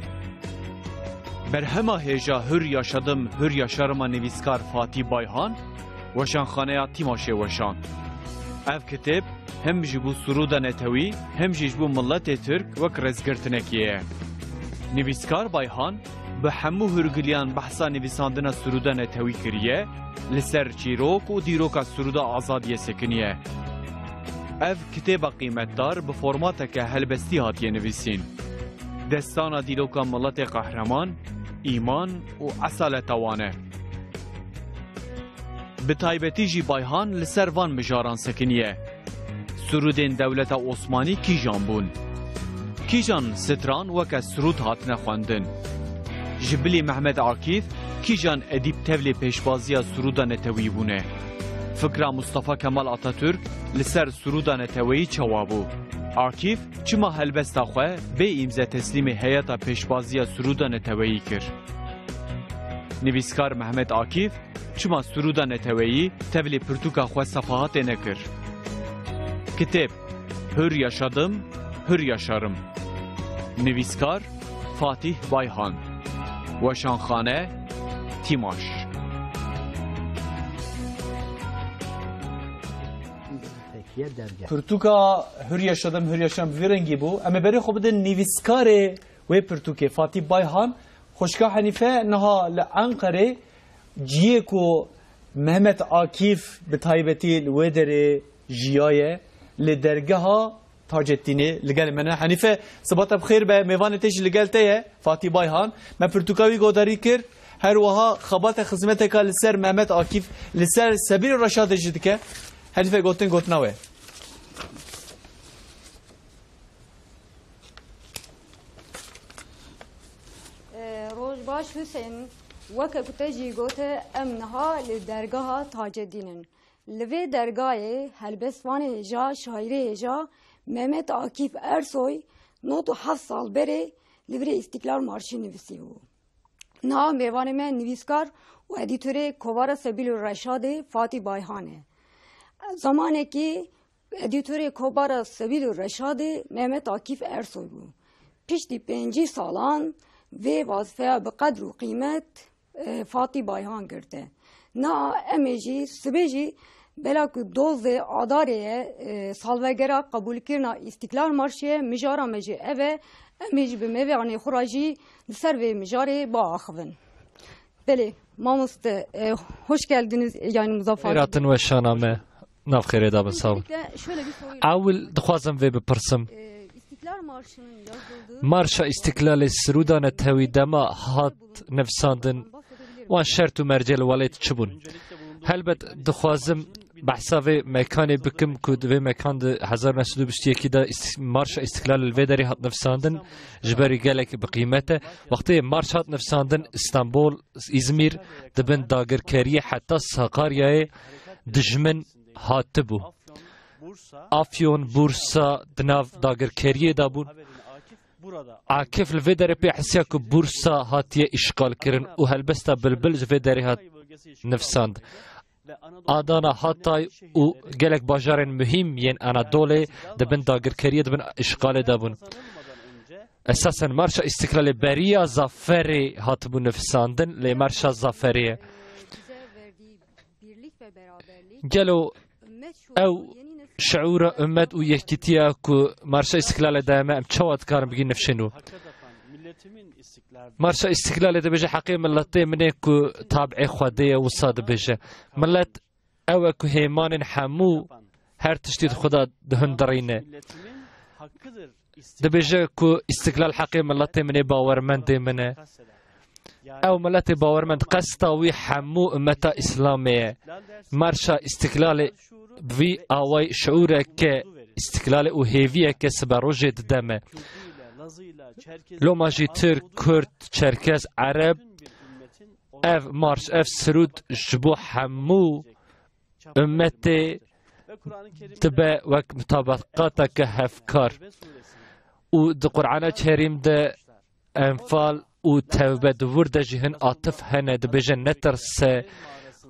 Berhema hêja Hür yaşadım, hür yaşarıma nivîskar Fatî Bayhan, Weşanxaneya Tîmaşê weşan. Ev kitêb hem ji bo sirûda netewî, hem jî ji bo miletê Tirk wek rêzgirtinekê ye. Nivîskar Bayhan bi hemû hûrgiliyan behsa nivîsandina sirûda netewî kiriye, li ser çîrok û dîroka sirûda azadiyê sekiniye. Ev kitêba qîmetdar bi formateke helbestî hatiye nivîsîn. Destana dîroka miletê qehreman, îman û esaleta wan e. Bi taybetî jî Bayhan li ser van mijaran sekiniye. Sirûdên dewleta Osmanî kîjan bûn? Kîjan stran weke sirûd hatine xwendin? Ji bilî Mehmet Akîf kîjan edîb tevlî pêşbaziya sirûda netewî bûne? Fikra Mustafa Kemal Atatürk li ser sirûda neteweyî çawa bû? Akîf çima helbesta xwe bê îmze teslîmê heyeta pêşbaziya sirûda neteweyî kir? Nivîskar Mehmet Akîf çima sirûda neteweyî tevlî pirtûka xwe Sefahatê nekir? Kitêb Hür yaşadım, hür yaşarım. Nivîskar Fatîh Bayhan. Weşanxane, Tîmaş. Pirtûka Hür yaşadım, hür yaşarım bi vî rengî bû. Em ê berê xwe bidin nivîskarê wê pirtûkê, Fatîh Bayhan. Xwişka Henîfe niha li Enqerê, cihê ku Mehmet Akîf bi taybetî li wê derê jiyaye, li dergeha Taceddînê li gel me ne. Henîfe, sibata bi xêr be, mêvanê te jî li gel te ye, Fatî Bayhan. Me pirtûka wî godarî kir, her wiha xebata xizmeteka li ser Mehmet Akîf, li ser Sebîl Reşadê jî dike. Henîfe, gotin gotina we. E, roj baş Husên, weke ku te jî gote, em niha li dergeha Taceddîn in. Li vê dergahê helbestvanê hêja, şaîrê hêja Mehmet Akîf Ersoy nod û heft sal berê li virê Îstiklal Marşî nivîsîbû. Niha mêvanê me nivîskar û edîtorê Kovara Sebîl û Reşadê Fatî Bayhan e. Zamanekî edîtorê Kovara Sebîl û Reşadê Mehmet Akîf Ersoy bû. Piştî pêncî salan vê wezîfeya bi qedr û qîmet, e, Fatî Bayhan girte. Na em ê jî sibê jî bela ku dozê Adarê ye, e, salvegera qebûlkirina Îstiklal Marşê ye, mijara me jî ev e, em ê jî bi mêvanê xwe re jî li ser vê mijarê biaxivin. Belê, mamoste, e, hoş geldiniz yayınımıza Fatih Bey. Xêr hatin weşana me. Nav xêrê da bin, sağ ol. Öncelikle şöyle bir soru Ewil dixwazim vê bipirsim. E, İstiklal Marşı'nın yazıldığı Marşa Îstiklalê sirûda netewî dema hat nivsandin, wan şert û mercê li welêt çi bûn? Helbet dixwazim behsa vê mekanê bikim ku di vê mekan di hezar neh sed û bîst û yekî de îst-, Marşa Îstiklalê li vê derê hat nivsandin, ji ber wî gelek bi qîmet e. Wextê marş hat nivsandin, Îstanbul, Îzmîr di bin dagirkeriyê heta Sakaryayê dijmin hatibû. Afyon, Bursa di nav dagirkeriyê de bûn. Akif li vê derê pê hisiya ku Bursa hatiye îşxalkirin û helbesta Bilbil ji vê derê hat nivsand. Adana, Hatay û gelek bajarên muhîm yên Anadolê di bin dagirkeriyê, di bin îşxalê de bûn. Esasen Marşa Îstiklalê beriya zaferê hatibû nivîsandin, lê Marşa Zaferê ye. Gelo ew şiûra ummet û yekîtiya ku Marşa Îstiklalê de heme, em çawa dikarin bigîn nifşên û? Marşa Îstiklalê dibêje, heqê miletê min ê ku tabê Xwedê ye, wisa dibêje. Milet ew e ku hêmanên hemû her tiştî di xwe de dihundirîne. Dibêje ku îstiklal heqê miletê min ê, bawermendê min e. Ew miletê bawermend qesta wî hemû ummeta Îslamê ye. Marşa Îstiklalê bi vî awayî şiûreke îstiklalê û hêviyeke siberojê dide me. Loma jî Tirk, Kurd, Çerkez, Ereb, ev marş, ev sirûd ji bo hemû ummetê dibe wek mutabeqateke hevkar. Û di Qur'ana Kerîm de Enfal û Tewbe di wir de jî hin atif hene, dibêje, netirse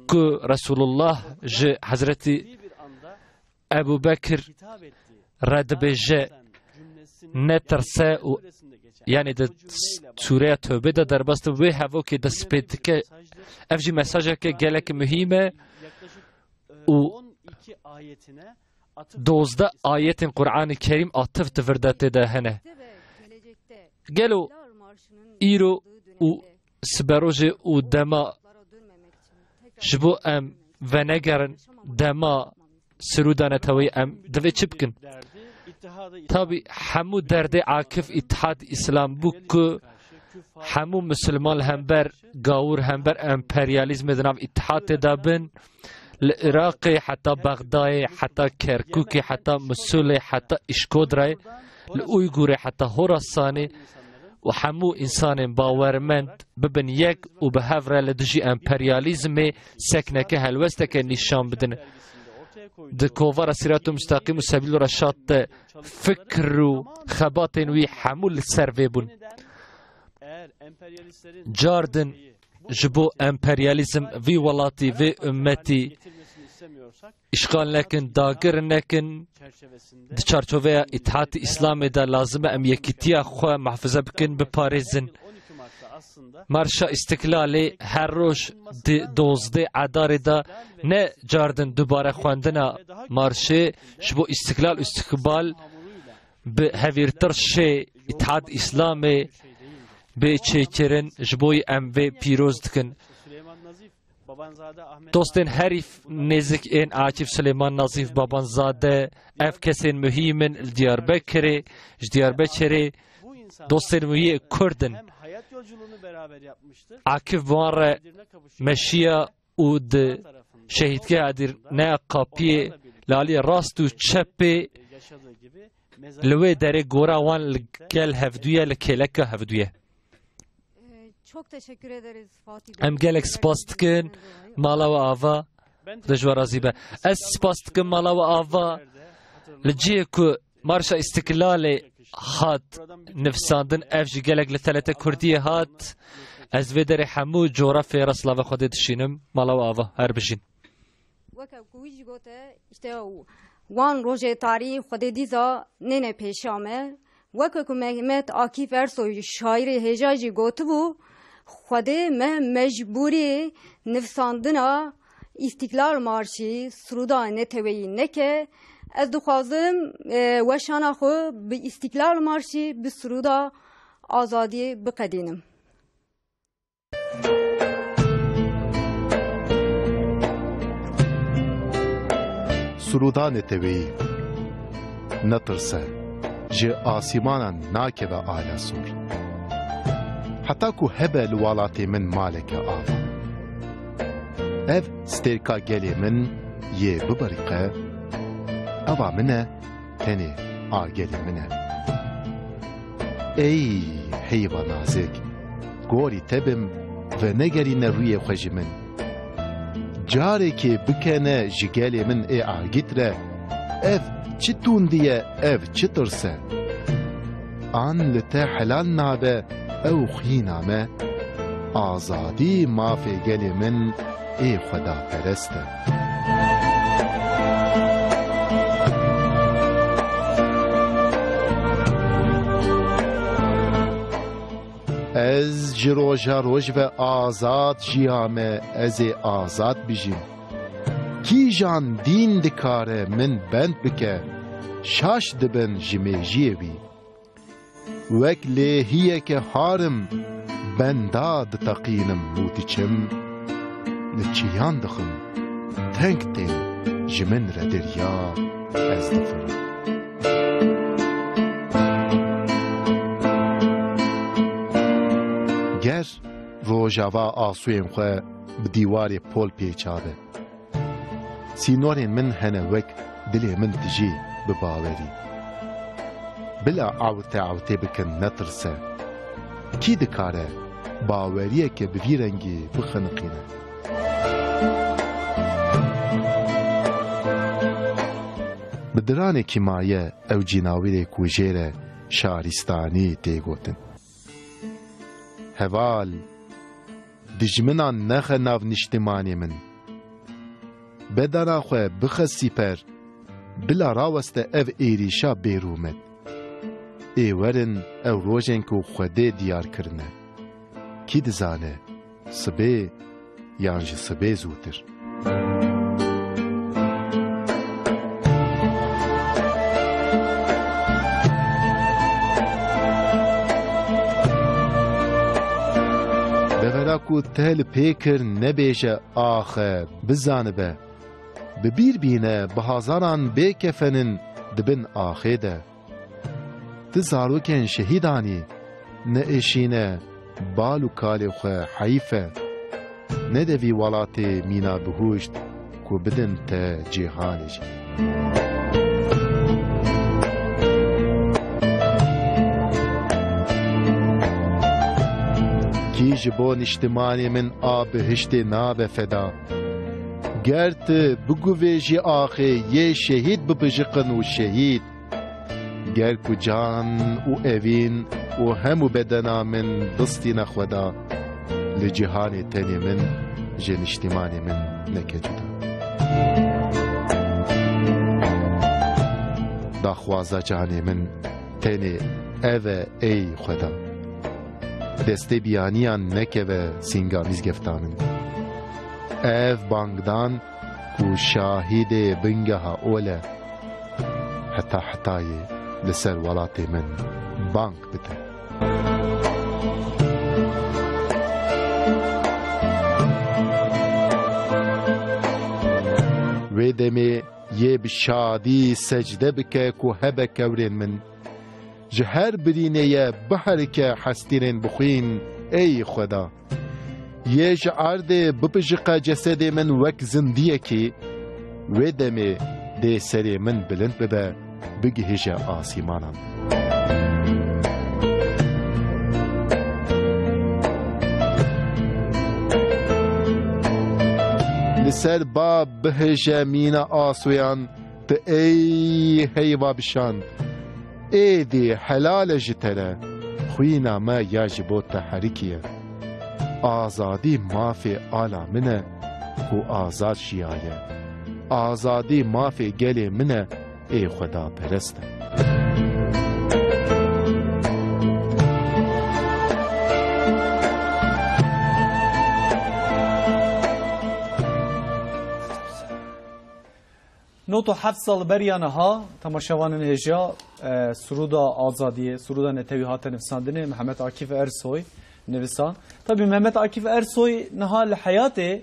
ku Resulullah ji Hezretî Ebu Bekir re dibêje, netirse û, yanî di Sûreya Tewbe de derbas dibe, wê hevokê dest pê dike. Ev jî mesajeke gelek muhîm e û dozdeh ayetên Qur'anê Kerîm atif di vir de tê de hene. Gelo îro û siberojê û dema ji bo em venegerin dema sirûda neteweyî, em divê çi bikin? Tabî hemû derdê Akif Îtihad Îslam bû ku hemû misilman li hember gawûr, hember emperyalîzmê di nav îtihatê de bin. Li Iraqê heta Bexdayê, heta Kerkûkê, heta Musulê, heta Îşkodrayê, li Uygûrê heta Horasanê û hemû însanên bawermend bibin yek û bi hev re li dijî emperyalîzmê sekneke helwesteke nîşan bidin. Di kovara Sîrat û Mustaqîm û Sebîl û Reşad de fikr û xebatên wî hemû li ser vê bûn. Cardin ji bo emperyalîzm vî welatî, vê ummetî îşxal nekin, dagir nekin. Di çarçoveya Îtihatî Îslamê de lazim e em yekîtiya xwe muhafaza bikin, biparêzin. Marşa Îstiklalê her roj di dozdeh Edarê de ne cardin dubare xwendina marşê ji bo îstiklal û îstikbal bi hevîrtirşê Îtihad Îslamê bê çêkirin, ji bo em vê pîroz dikin. Dostên herî nêzik ên Akif Silêman Nazîf Babanzade, ev kesên muhîm in li Diyarbekirê, ji Diyarbekirê dostên wî yê Kurd in. Akif bi wan re meşiya û di şehîdgeha Edirneya Qapiyê li aliyê rast û çepê li wê derê gora wan li gel hevdû ye, li kêleka hevdû ye. Çok teşekkür ederiz Fatih Bey. Em gelek spas dikin mala we ava. Xuda ji we razî be. Ez spas dikim mala we ava. Li cihê ku Marşa Îstiklalê hat nivîsandin, ev jî gelek li T R T Kurdiyê hat. Ez vê derê hemû coxrafyayê re silava Xwedê dişînim. Mala we ava, her bijîn. Weke ku wî jî gote, işte, wan rojê tarî Xwedê dîsa nêne pêşiya me. Weke ku Mehmet Akîf Ersoy şaîrê hêja jî gotibû, Xwedê me mecbûrî nivîsandina Îstiklal Marşî, sirûda neteweyî neke. Ez dixwazim, e, weşana xwe bi Îstiklal Marşî, bi sirûda azadiyê biqedînim. Sûrûda neteweyî. Netirse, ji asîmanan nakeve ala sor. Heta ku hebe li welatê min maleke ava. Ev stêrka gelê min yê bibiriqe, eva min e, tenê a gelê min e. Ey heyva nazik, gorî te bim, venegerîne rûyê xwe ji min. Carekê bikene ji gelê min ê agît re, ev çi tundî ye, ev çi tirs e? An li te helal nabe ew xwîna me, azadî mafê gelê min ê xwedaperest e. Ez ji roja roj ve azad jiyame, ez ê azad bijîm. Kîjan dîn dikare min bend bike, şaş dibin ji mêjiyê wî. Wek lêhiyeke har im, benda diteqînim û diçim. Li çiyan dixim, teng tên ji min re derya, ez difirim. Ger rojava asûyên xwe bi dîwarê pol pêça be. Sînorên min hene wek dilê min dijî bi bawerî. Bila ewte ewtê bikin netirse. Kî dikare baweriyeke bi vî rengî bixiniqîne? Bi diranekî maye ew cînawîrê ku jê re şarîstanî tê gotin. Heval, dijminan nexe nav niştimanê min. Bedena xwe bixe sîper, bila raweste ev êrîşa bêrûmet. Ê werin ew rojên ku Xwedê diyar kirine. Kî dizane, sibê yan ji sibê zûtir. Devera ku te li pê kir nebêje axe, bizanibe. Bi bîr bîne bi hazaran bê kefenin di bin axê de. Tu zarokên şehîdan î, neêşîne bal û kalê xwe, heyf e. Nede vî welatê mîna bihuşt ku bidin te cîhanê jî. Kî ji bo niştimanê min a bihiştê nabe feda? Ger tu biguvêjî axê yê şehîd bibijiqin û şehîd, ger ku can û evîn û hemû bedena min bistîne Xweda, li cîhanê tenê min ji niştimanê min neke cuda. Daxwaza canê min tenê ev e, ey Xweda. Destê biyaniyan nekeve sînga mîzgefta min. Ev bangdan ku şahidê bingeha ol e, heta hetayê li ser welatê min bang bide. Wê demê yê bi şadî secde bike ku hebe kewrên min. Ji her birînê ye biherike hestîrên bixwîn, ey Xweda. Yê ji erdê bipijiqe cesedê min wek zindiyekî, wê demê dê serê min bilind bibe, bigihîje asîmanan. Li ser ba bihêje mîna asoyan, tu ey heyva bişand. Êdî helal e ji te re, xwîna me ya ji bo te herikiye. Azadî mafê ala min e ku azad jiyaye. Azadî mafê gelê min e, ê Xwedaperest e. Nod û heft sal beriya niha, temaşevanên hêja, e, Sirûda Azadiyê, Sirûda Netewî hate nivîsandinê, Mehmet Akîf Ersoy nivîsand. Tabî Mehmet Akîf Ersoy niha li heyatê,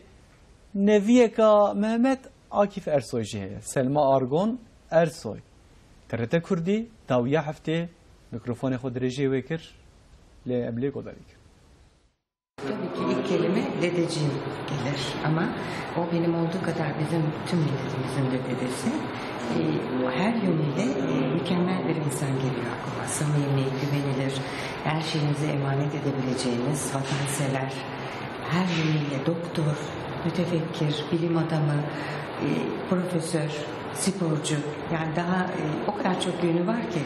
neviyeka Mehmet Akîf Ersoy jî heye. Selma Argon Ersoy. T R T Kurdî, dawiya heftê mikrofonê xwe dirêjiyê wê kir, lê em lê guhdarî kin. Tabii ki ilk kelime dedeciğim gelir ama o benim olduğu kadar bizim tüm milletimizin de dedesi. Ee, her yönüyle, e, mükemmel bir insan geliyor aklıma. Samimi, güvenilir, her şeyinizi emanet edebileceğiniz, vatansever, her yönüyle doktor, mütefekkir, bilim adamı, e, profesör, sporcu. Yani daha, e, o kadar çok yönü var ki,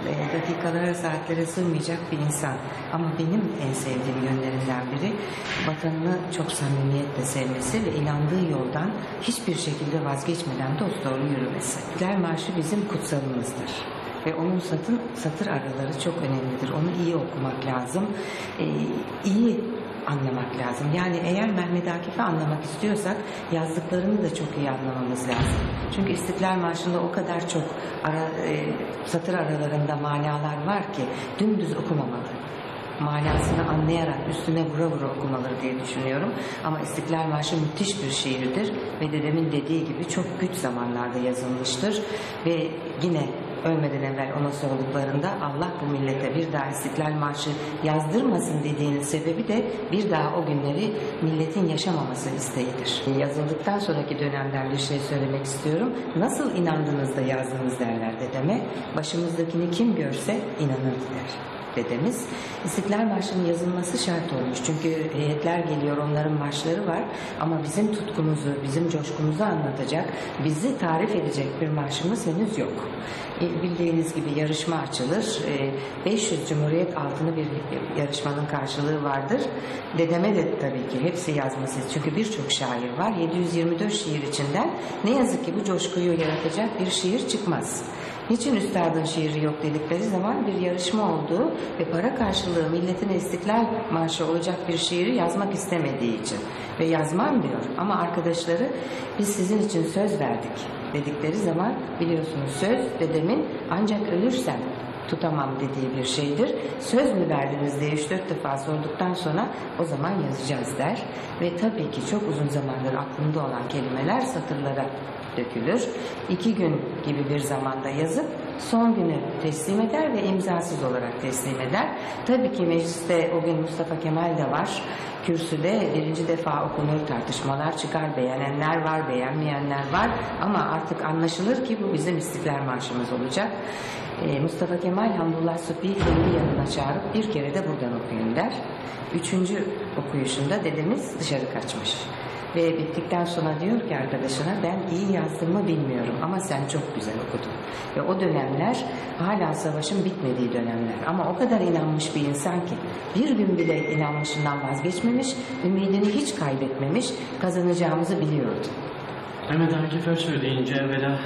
e, dakikalara, saatlere sığmayacak bir insan. Ama benim en sevdiğim yönlerinden biri vatanını çok samimiyetle sevmesi ve inandığı yoldan hiçbir şekilde vazgeçmeden dosdoğru yürümesi. İstiklal Marşı bizim kutsalımızdır. Ve onun satın, satır araları çok önemlidir. Onu iyi okumak lazım. Ee, iyi anlamak lazım. Yani eğer Mehmet Akif'i anlamak istiyorsak yazdıklarını da çok iyi anlamamız lazım. Çünkü İstiklal Marşı'nda o kadar çok ara, e, satır aralarında manalar var ki dümdüz okumamalı. Manasını anlayarak üstüne vura vura okumalıdır diye düşünüyorum. Ama İstiklal Marşı müthiş bir şiirdir ve dedemin dediği gibi çok güç zamanlarda yazılmıştır ve yine ölmeden evvel ona sorduklarında Allah bu millete bir daha İstiklal Marşı yazdırmasın dediğinin sebebi de bir daha o günleri milletin yaşamaması isteğidir. Yazıldıktan sonraki dönemden bir şey söylemek istiyorum. Nasıl inandınız da yazdınız derler dedeme. Başımızdakini kim görse inanırdı der dedemiz. İstiklal Marşı'nın yazılması şart olmuş. Çünkü heyetler geliyor, onların marşları var. Ama bizim tutkumuzu, bizim coşkumuzu anlatacak, bizi tarif edecek bir marşımız henüz yok. E, bildiğiniz gibi yarışma açılır. E, beş yüz Cumhuriyet altını bir yarışmanın karşılığı vardır. Dedeme de tabii ki hepsi yazması, çünkü birçok şair var. yedi yüz yirmi dört şiir içinden ne yazık ki bu coşkuyu yaratacak bir şiir çıkmaz. Niçin üstadın şiiri yok dedikleri zaman bir yarışma olduğu ve para karşılığı milletine İstiklal Marşı olacak bir şiiri yazmak istemediği için ve yazmam diyor ama arkadaşları biz sizin için söz verdik dedikleri zaman biliyorsunuz söz dedemin ancak ölürsem tutamam dediği bir şeydir. Söz mü verdiniz diye üç dört defa sorduktan sonra o zaman yazacağız der ve tabii ki çok uzun zamandır aklımda olan kelimeler satırlara dökülür. İki gün gibi bir zamanda yazıp son günü teslim eder ve imzasız olarak teslim eder. Tabii ki mecliste o gün Mustafa Kemal de var. Kürsüde birinci defa okunur, tartışmalar çıkar, beğenenler var, beğenmeyenler var. Ama artık anlaşılır ki bu bizim İstiklal Marşımız olacak. Ee, Mustafa Kemal Hamdullah Supi'yi kendi yanına çağırıp bir kere de buradan okuyun der. Üçüncü okuyuşunda dedemiz dışarı kaçmış. Ve bittikten sonra diyor ki arkadaşına, "Ben iyi yazdım mı bilmiyorum ama sen çok güzel okudun." Ve o dönemler hala savaşın bitmediği dönemler. Ama o kadar inanmış bir insan ki bir gün bile inanmışından vazgeçmemiş, ümidini hiç kaybetmemiş, kazanacağımızı biliyordu. Mehmet Akif Ersoy deyince evvela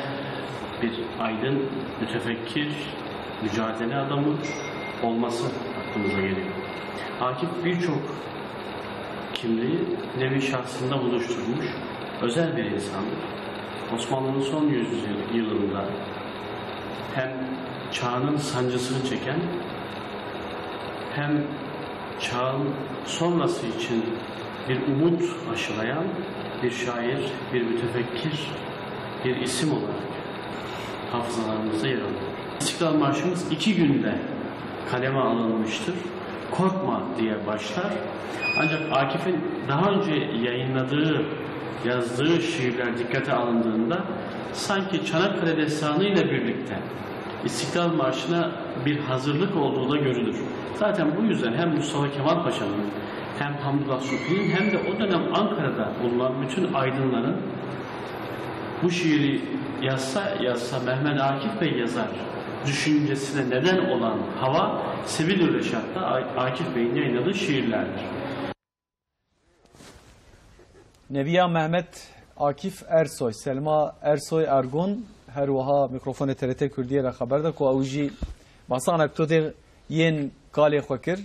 bir aydın, mütefekkir, mücadele adamı olması aklımıza geliyor. Akif birçok kimliği nevi şahsında buluşturmuş özel bir insandır. Osmanlı'nın son yüzyılında hem çağının sancısını çeken hem çağın sonrası için bir umut aşılayan bir şair, bir mütefekkir, bir isim olarak hafızalarımızda yer alıyor. İstiklal Marşımız iki günde kaleme alınmıştır. "Korkma" diye başlar. Ancak Akif'in daha önce yayınladığı, yazdığı şiirler dikkate alındığında sanki Çanakkale Destanı ile birlikte İstiklal Marşı'na bir hazırlık olduğu da görülür. Zaten bu yüzden hem Mustafa Kemal Paşa'nın hem Hamdullah Supi'nin hem de o dönem Ankara'da bulunan bütün aydınların bu şiiri yazsa yazsa Mehmet Akif Bey yazar düşüncesine neden olan hava Sebil Reşat'ta A- Akif Bey'in yayınladığı şiirlerdir. Neviya Mehmet Akif Ersoy, Selma Ersoy Ergun, her wiha mîkrofonê T R T Kurdiyê re xeber da ku ew jî basa anekdotê yên kalê xwe kir.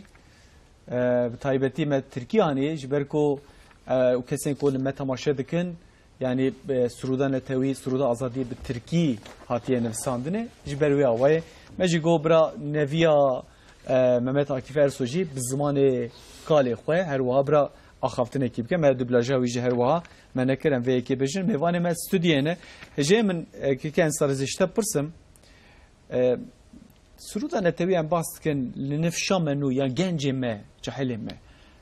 E, bi taybetî me tirkî anî, ji ber ku, e, û kesên ku li me temaşe dikin, yanî, e, Sirûda Netewî, Sirûda Azadiyê bi tirkî hatiye nivîsandinê, ji ber wê awayê. Me jî got bira Neviya, e, Mehmet Akif Ersoy jî bi zimanê kalê xwe, her wiha bira axaftinekî bike. Me dublaja wî jî her wiha me nekir, em vê yekê bêjin. Mêvanê me stûdiyê ne. Hêjayê min, e, keke Ensar, ez ê ji te pirsim. E, Sirûda Netewî em bas dikin, li nifşa me nû, yan gencê me, cahilê me.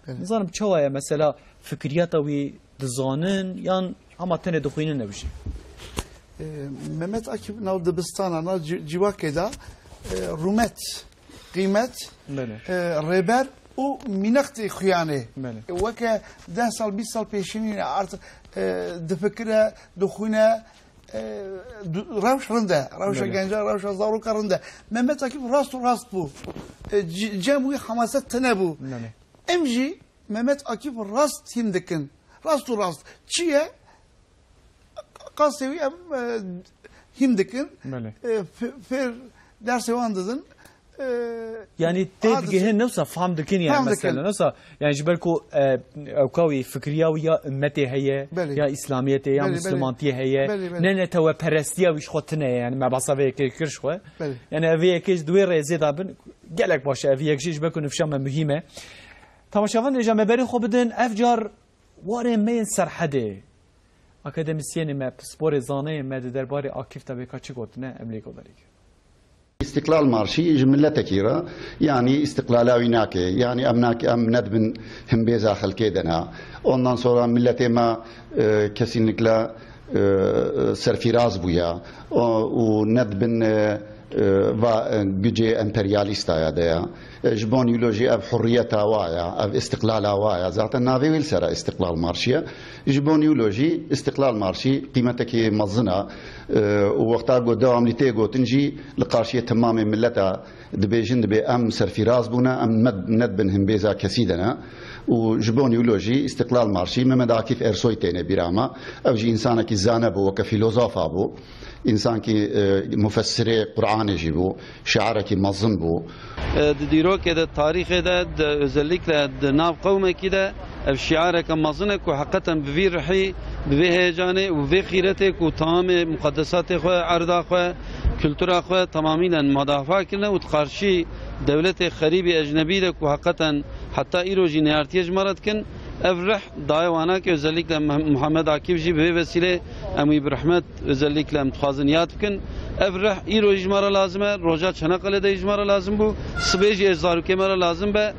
Belê. Nizanim çawa ye, mesela fikriyata wî dizanin, yan hema tenê dixwînin ew jî? E, Mehmet Akif nav dibistana, nav ci-, civakê de, e, rûmet, qîmet, Belê. e, rêber û mînak tê xuyanê. Belê. E, weke deh sal, bîst sal pêşînî ne, artık, e, difikire, dixwîne, e, du-, rewş rind e. Rewşa Belê. genca, rewşa zaroka rind e. Mehmet Akif rast û rast bû. E, c-, cem wî hemaset tune bû. Belê. Em jî Mehmet Akif rast hîn dikin. Rast û rast. Çi ye? Qasê wî em, e, hîn dikin. Belê. E, f-, fêr Dersê wan didin. E, Yani tê digihê newsa fam dikin yani Fam dikin. Mesela newsa yani ji ber ku e, ewka wî fikriya wî ya ummetê heye Belê. Ya İslamiyetê ya Belê, belê. Muslimantiyê heye Belê, belê. Ne neteweperestiya wî ji xwe tine ye yani me basa vê yekê kir ji xwe. Belê. Yani ev yekê ji di wê rêzê de bin gelek baş e ev yek jî ji ber ku nifşa me muhîm e. Temaşevan dêja me berê xwe bidin ev car warê me yên serhedê. Akademîsyenê me, pisporê zaneyê me di derbarê Akîf de bêka çi gotine em lê guhdarî kirin. İstiklal Marşı ji milletekî re, yanî istiklala wî nake. Yanî em nake, em nedibin himbêza xelkê de ne. Ondan sonra milletê me e, kesinlikle e, serfiraz bûye. O, û nedibin e, e, va e, gücê emperyalîstaya de ya. E, ji bo nî wilo jî ev hurriyeta wa ya, ev istiklala wa ya. Zaten navê wî li ser e Istiklal Marşı ye. Ji bo nî wilo jî Istiklal Marşı qîmetekî mezin e. E, û wexta ku dewamlî tê gotin jî li qarşiyê temamê millet e dibêjin, dibê em serfiraz bûne, em med-, nedibin himbêza kesî de ne. Û ji bo nî wilo jî Istiklal Marşı Mehmet Akif Ersoy têne bîra me. Ew jî însanekî zane bû, weke fîlozofa bû. Însankî e, mufessirê Qur'anê jî bû, şiarekî mezin bû. E, di dîrokê de, tarîxê de, di, özellikle di nav qewmekî de ev şiareke mezin e ku heqeten bi vî rihî, bi vê heyecanê û vê xîretê ku tamamê muqedesatê xwe, erda xwe, kultura xwe tamamînen mudafa kirine û di qarşî dewletê xerîbî ecnebî de ku heqeten heta îro jî neyartiyê ji me re dikin, ev rih daye wana ki özellikle Meh-, Muhammed Akif jî bi vê vesîlê em wî bi rehmet özellikle em dixwazin yad bikin. Ev rih îro jî ji me re lazim e, roja Çanakkale de jî ji me re lazim bû, sibê jî ê zarokê me re lazim be.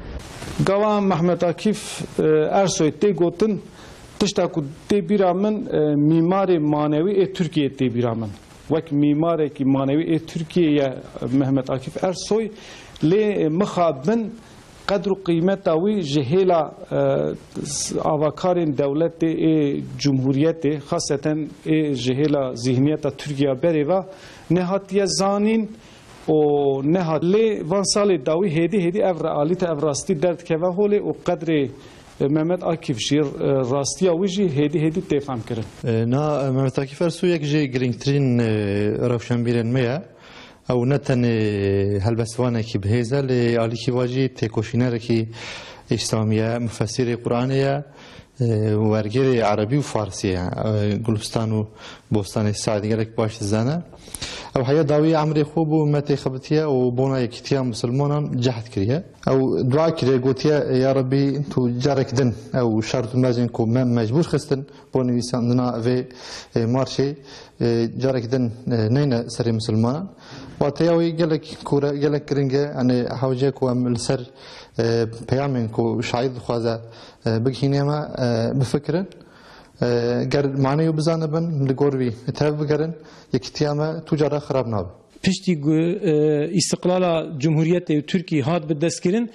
Gava Mehmet Akif e, Ersoy tê gotin, tişta ku tê bîra min e, mîmarê manewî ê Tirkiyê tê bîra min. Wek mîmarekî manewî ê Tirkiyê ye Mehmet Akif Ersoy, lê mixabin qedr û qîmeta wî ji hêla e, s- avakarên dewletê ê cumhuriyetê, xaseten ê ji hêla zîhniyeta Tirkiya berê ve nehatiye zanîn û nehat. Lê van salê dawî hêdî hêdî ev realîte, ev rastî derdikeve holê û qedrê Mehmet Akif jî, e, rastiya wî jî hêdî hêdî tê fem kirin. E, Na, e, Mehmet Akif Ersoy yek ji girîngtirîn, e, rewşenbîrên me ye. Ew ne tenê helbestvanekî bi hêz e, lê alîkî va jî têkoşînerekî îslamî ye, mufessîrê Qur'anê ye, e, wergêrê erebî û farsî ye. E, Gulistan û Bostanê Seîdî gelek baş dizane. Ew heya dawî emrê xwe bo ummetê xebitiye û bona yekîtiya misilmanan cehd kiriye. Ew dua kiriye, gotiye, Ya Rebbî, tu carek din ew şert û mercên ku me mecbûr xistin bo nivîsandina vê, e, marşê, e, carek din, e, neyne serê misilmanan. Wateya wî gelek kûr e, gelek giring e, yani hewce ku em li ser, e, peyamên ku şaîr dixwaze, e, bigihînê me, e, bifikirin. E, ger manê wî bizanibin, li gor wî tev bigerin, yekîtiya me tu cara xirab nabe. Piştî ku, e, îstiqlala Cumhuriyetê û Tirkî hat bi destkirin,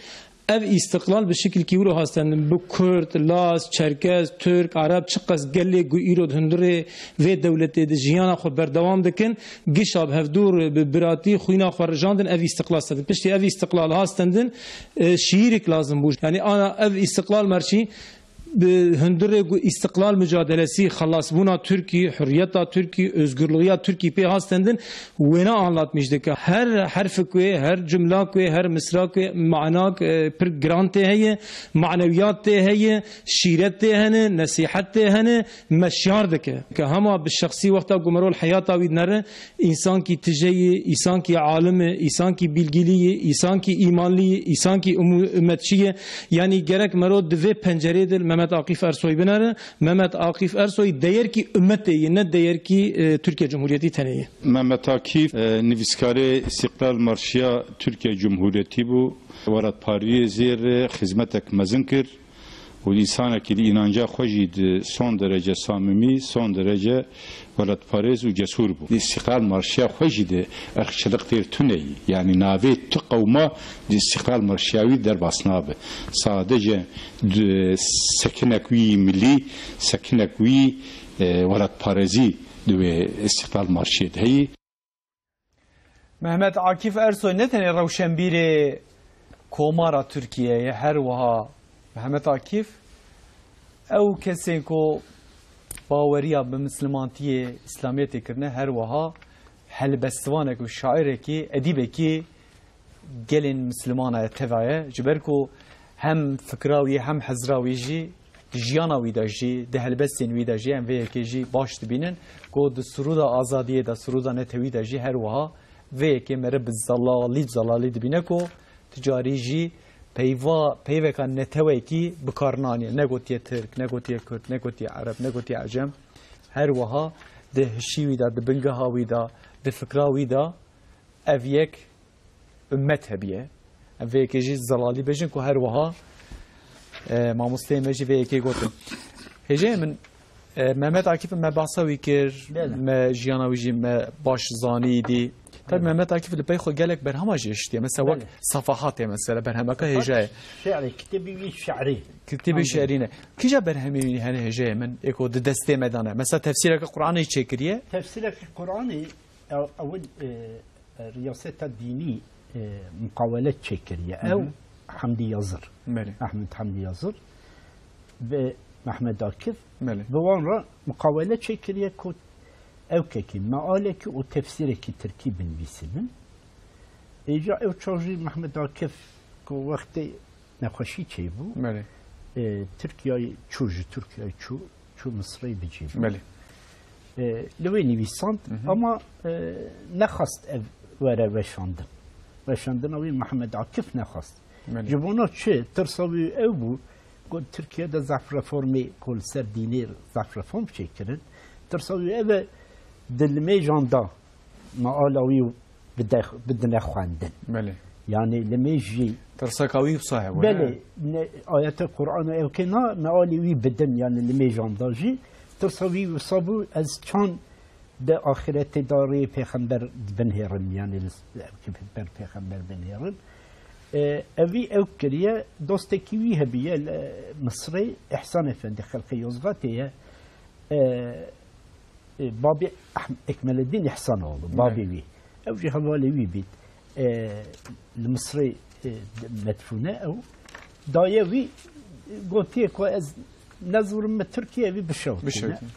ev îstiqlal bi şikilkî wilo hastendin. Bi Kurd, Laz, Çerkez, Tirk, Ereb, çiqas gelê ku îro di hundirê vê dewletê de jiyana xwe berdewam dikin, gişa bi hevdû re bi biratî xwîna xwe rijandin, ev îstiqlal stendin. Piştî ev îstiqlal hastendin, e, şiîrik lazim bû. Yani ana ev îstiqlal merşî bi hundirê ku îstiqlal mucadelesî, xelasbûna Tirkî, hurriyeta Tirkî, özgürlüğiya Tirkî pê hastendin, wêna anlatmîş dike. Her herfik wê, her cumlak wê, her misrak wê, manak, e, pir giran tê heye, manewiyat tê heye, şîret tê hene, nesîhet tê hene, me şiyar dike. Ke hema bi şexsî wexta ku merol heyata wî dinere, Însankî tije yî, îsankî alim e, îsankî bîlgîlî yî, îsankî îmanlî yî, îsankî umû-, ummetçî ye. Yanî gerek mero di vê pencerê de li Mehmet Aqîf Ersoy binere. Mehmet Aqîf Ersoy deyerkî ummetê yî, ne deyerkî, e, Tirkiye Cumhuriyetî tenê yî. Mehmet Akîf, e, nivîskarê Îstiqlal Marşiya Tirkiye Cumhuriyetî bû. Welatparêzê re xizmetek mezin kir. Û însanekî di înanca xwe jî di son derece samimî, son derece welatparêz û cesûr bû. Di Îstiqlal Marşiya xwe jî de irqçilik têr tune yî. Yanî navê tu qewma di Îstiqlal Marşiya wî derbas nabe. Sadece di sekinek wî milî, sekinek wî, e, welatparêzî di wê Îstiqlal Marşiyê de heyî. Mehmet Akîf Ersoy ne tenê rewşenbîrê Komara Tirkiyeyê, her wiha Mehmet Akîf ew kesên ku baweriya bi mislimantiyê, îslamiyetê kirine, her wiha helbestvanek û şairekî, edîbekî gelên Mislimana ye, teva ye. Ji ber ku hem fikra wî hem hizra wî jî di jiyana wî de jî, di helbestên wî de jî em vê yekê jî baş dibînin ku di sirûda azadiyê de, sirûda netewî de jî her wiha vê yekê meriv bi zelalî, zelalî dibîne ku tu carî jî peyva, peyveka netewekî bi kar naniye. Negotiye Tirk, negotiye Kurd, negotiye Ereb, negotiye Ecem. Her wiha di hişî wî de, di bingeha wî de, di fikra wî de ev yek ummet hebiye. Em vê yekê jî zelalî bêjin ku her wiha, e, mamosteyê me jî vê yekê gotin. Hêjeyê min, e, Mehmet Akif, me behsa wî kir, Belê. me jiyana wî jî me baş zanî dî. Tabii Belê. Mehmet Akif li pey xwe gelek berhema jî hiştiye. Mesela wek Belê. Safahat e mesela, berhemeka Safahat hêja ye. Şi'rê, kitêbî wî şi'rî. Kitêbî Anladım. şi'rî ne. Kîja berhemê wî hene hêjeyê min, êko di destê me de ne? Mesela tefsîreke Qur'anê çêkiriye? Tefsîreke Qur'anê, ew, ewil, e, e, riyaseta dînî, e, muqawele çêkiriye. Hı hı. Ew Hamdi Yazır. Belê. Ahmet Hamdi Yazır ve Mehmet Akif. Belê. Bi wan re muqawele çêkiriye ku ew kekî mealekî û tefsîrekî tirkî binivîsînin. Îca ew çax jî Mehmet Akif ku wextê nexweşî çêbû, Belê. e, Tirkiyeyê çû, ji Tirkiyeyê çû, çû Misrê bicî bû. Belê. E, li wê nivîsand, Hı hı. ama, e, nexwest ev were weşandin. Weşandina wî Mehmet Akif nexwest. Belê. Ji bona çi? Tirsa wî ew bû, ku Tirkiye de zehf reformê ku li ser dînê zehf reform çêkirin. Tirsa wî ev e, di limêjan de meala wî bide, bidine xwendin. Belê. Yani limêj jî Tirseka wî wisa hebû, Belê, he? ne, ayete Qur'an û ewkê na, mealê wî bidin, yani limêjan da jî. Tirsa wî wisa bû, ez çan di axiretê de rê pêxember binhêrin, yani li s-, ewkê ber pêxember binhêrin. E, evî ew kiriye, dostekî wî hebiye li Misrê, Îhsan Efendi, xelkê Yozgatê ye. E, e, babê Ehm-, Ekmeleddin Îhsanoğlu, babê Evet. wî. Ew jî hevalê wî bît. E, li Misrê, e, medfûn e ew. Dayê wî gotiye ku ez nezirim min Tirkiye wî bişewtîne. Bişewtîne.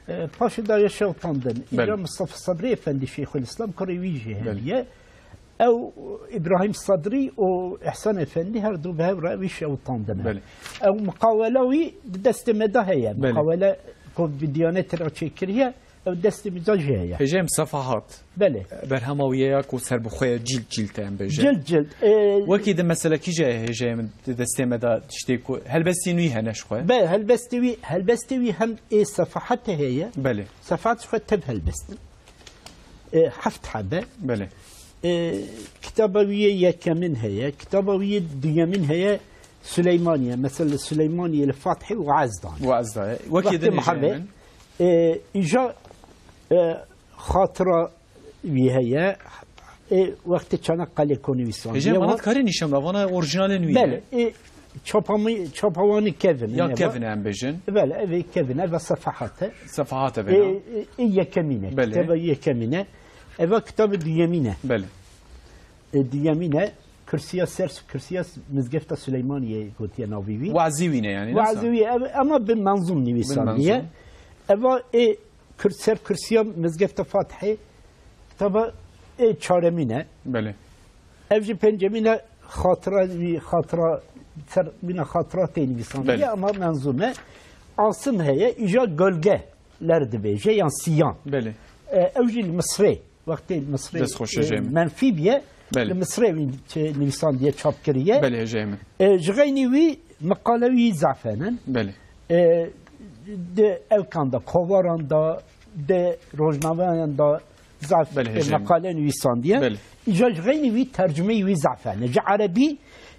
E, paşê dayê şewtandin. Belê. Îca Mustafa Sadrî Efendî Şeyxulîslam kurê wî jî Belê. heye. Ew Îbrahîm Sadrî û Îhsan Efendî her du bi hev re wî şewtandine. Belê. Ew muqawela wî di destê me de heye. Belê. Muqawele ku bi Diyanetê re çêkiriye, ew destê me de jî heye. Hêjeyê min Sefahat. Belê. Berhema wî ye ya ku serbixwe ye, cîld cîld em bêjin. Cîld cîld. E, Wekî di mesela kîje ye hêjeyê min di destê me de tiştê ku helbestî nû hene ji xwe? Be, helbestê wî, helbestê wî hem ê Sefahatê heye. Belê. Sefahat ji xwe tev helbestin. E, heft hebe. Belê. E, kitaba wî yê yekemin heye, kitaba wî yê duyemîn heye, Süleymaniye. Mesela Süleymaniye li Fatihê û Ezdan. Û Ezda ye. Wekî Wextê din hêjeyê Muharrê, min. e, îja, e, xatira wî heye. E, wextê Çanakkale konî wî sandiye. Hêjeyê min, wan dikarî nîşan me, vana orîjinalên wî Belê, ye. e, çapamî-, çapawanî kevin, Ya ne kevin va? em bêjin. Belê, ev ê kevin, ev Sefahat e. Sefahat e E, bêna. e, e, yekemîn e, Belê. kitêba yekemîn e. Eva kitabê duyemîn e. Belê. E, duyemîn e. Kursiya ser, kursiya mizgefta Süleymaniye gotiye navî wî. Wazî wî ne yani, Wazî nasıl? wî, ev, ama bi menzûm Bi nivîsandiye. menzûm. Eva ê kur-, ser kursiya mizgefta Fatihê kitaba ê çaremîn e. Belê. Ev jî pencemîn e, xatira wî, xatira ser mîna xatira tê nivîsandiye Belê. ama menzûm e. Asim heye, îja gölgeler dibêje yan siyan. Belê. E, ew jî li Misrê. Wextê Misrê, Dest xweş e, hêjeyê min. menfî biye, Belê. li Misrê wî çi-, nivîsandiye, çap kiriye. Belê hêjeyê min. E, ji xeynî wî miqale wî zafenin. Belê. E, di ewkan de, kovaran de, di rojnameyan de zaf Belê, e, hêjeyê min. miqale nivîsandiye. Belê. Îca ji xeynî wî tercumeyî wî zafenin. Ji erebî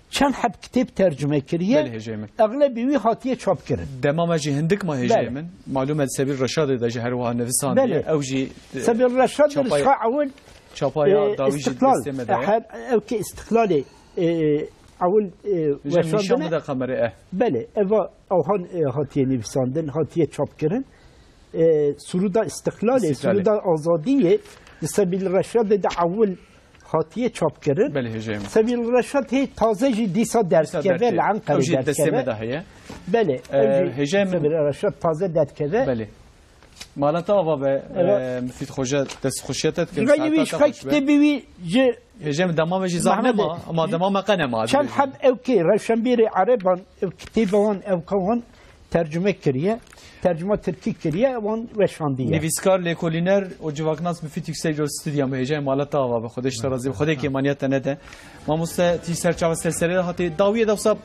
çend heb kitêb tercume kiriye. Belê hêjeyê min. Exlebî wî hatiye çap kirin. Dema me jî hindik ma hêjeyê Belê. min. Malûm e, Sebîl Reşadê de jî her wiha nivisandiye. Belê. Ew jî, e, Sebîl Reşad çapaya, ji xwe ewil, çapaya e, dawî jî İstiklal, destê me de ye. her, ew ki İstiklalê, e, ewil, e, Hêjeyê min, nîşan weşandine. bide kamerê, eh. Belê, eva ewhan, e, hatiye nivîsandin, hatiye çap kirin. E, Sirûda Îstiklalê, Îstiklalê. Sirûda Azadiyê, li Sebîl Reşadê de ewil hatiye çap kirin. Belê, hêjeyê min. Sebîl Reşad hê taze jî dîsa Dîsa derdikeve, derdikeve. li Enqerê Ew jî destê derdikeve. me de heye. Belê, Ee, ew jî hêjeyê min. Sebîl Reşad taze derdikeve. Belê. Mala te ava be, Evet. e, Mifîd Xoce, dest xweşiya te dikim, Ji vengî saeta wî te ji xwe xweş be. Kitêbê wî ji Hêjê min dema me jî zaf Mehmedê. Nema, ama dema me qe nema, Çend dibêjim. Heb ew kê rewşenbîrê ereban, ew kitêba wan, ew ka wan tercüme kiriye, tercüma tirkî kiriye, wan weşandiye. Nivîskar, lêkolîner û civaknas Mifîd Yüksek ji stûdya me hêjayê mala te ava be, Xwedê ji te razî be, Xwedê kêmaniya te nede. Mamoste, tî serçave serserê de hatî, dawiyê de wisa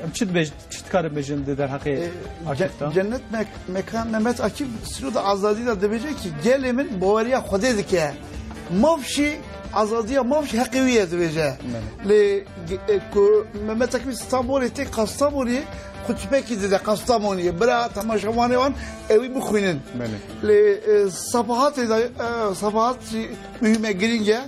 em çi dibêj-, çi dikarin bêjin di derheqê E, Akîf de? Ce-, Cennet Mek-, Mekan Mehmet Akîf Sirûda Azadî de dibêje ki gelê min baweriya Xwedê dike. Maf jî, azadiya maf jî heqê wî ye dibêje. Belê. Lê ge-, e, ku Mehmet Akîf Stenbolê tê Kastamoniyê, xwe tipekî dide Kastamoniyê. Bira temaşevanê wan ewî bixwînin. Belê. Lê, e, Sabahatê de, e, Sabahat jî muhîm e, girîng e.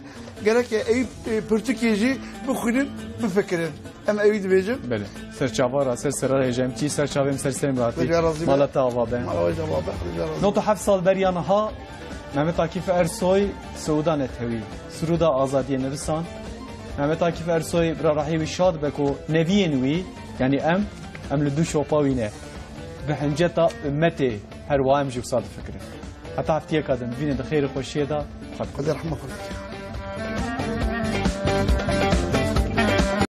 Gerek e ewî, e, pirtûkê jî bixwînin, bifikirin. Em ewî dibêjin. Belê. Serçava ra ser sera hêjem çî, serçavê min ser serê min ratî. Xwedê razî be. Mala te ava be. Mala we jî ava be. Xwedê razî be. Nod û heft sal beriya niha Mehmet Akîf Ersoy Siûda Netewî, Sirûda Azadiyê nivisan. Mehmet Akîf Ersoy, bira rehî wî şad be ku neviyên wî, yanî em, em li dû şopa wî ne. Bi hinceta ummetê her wiha em jî wisa difikirin. Heta heftiyeka din, bibînin di xêr û xweşiyê de. Xwedê rehma xwe bike.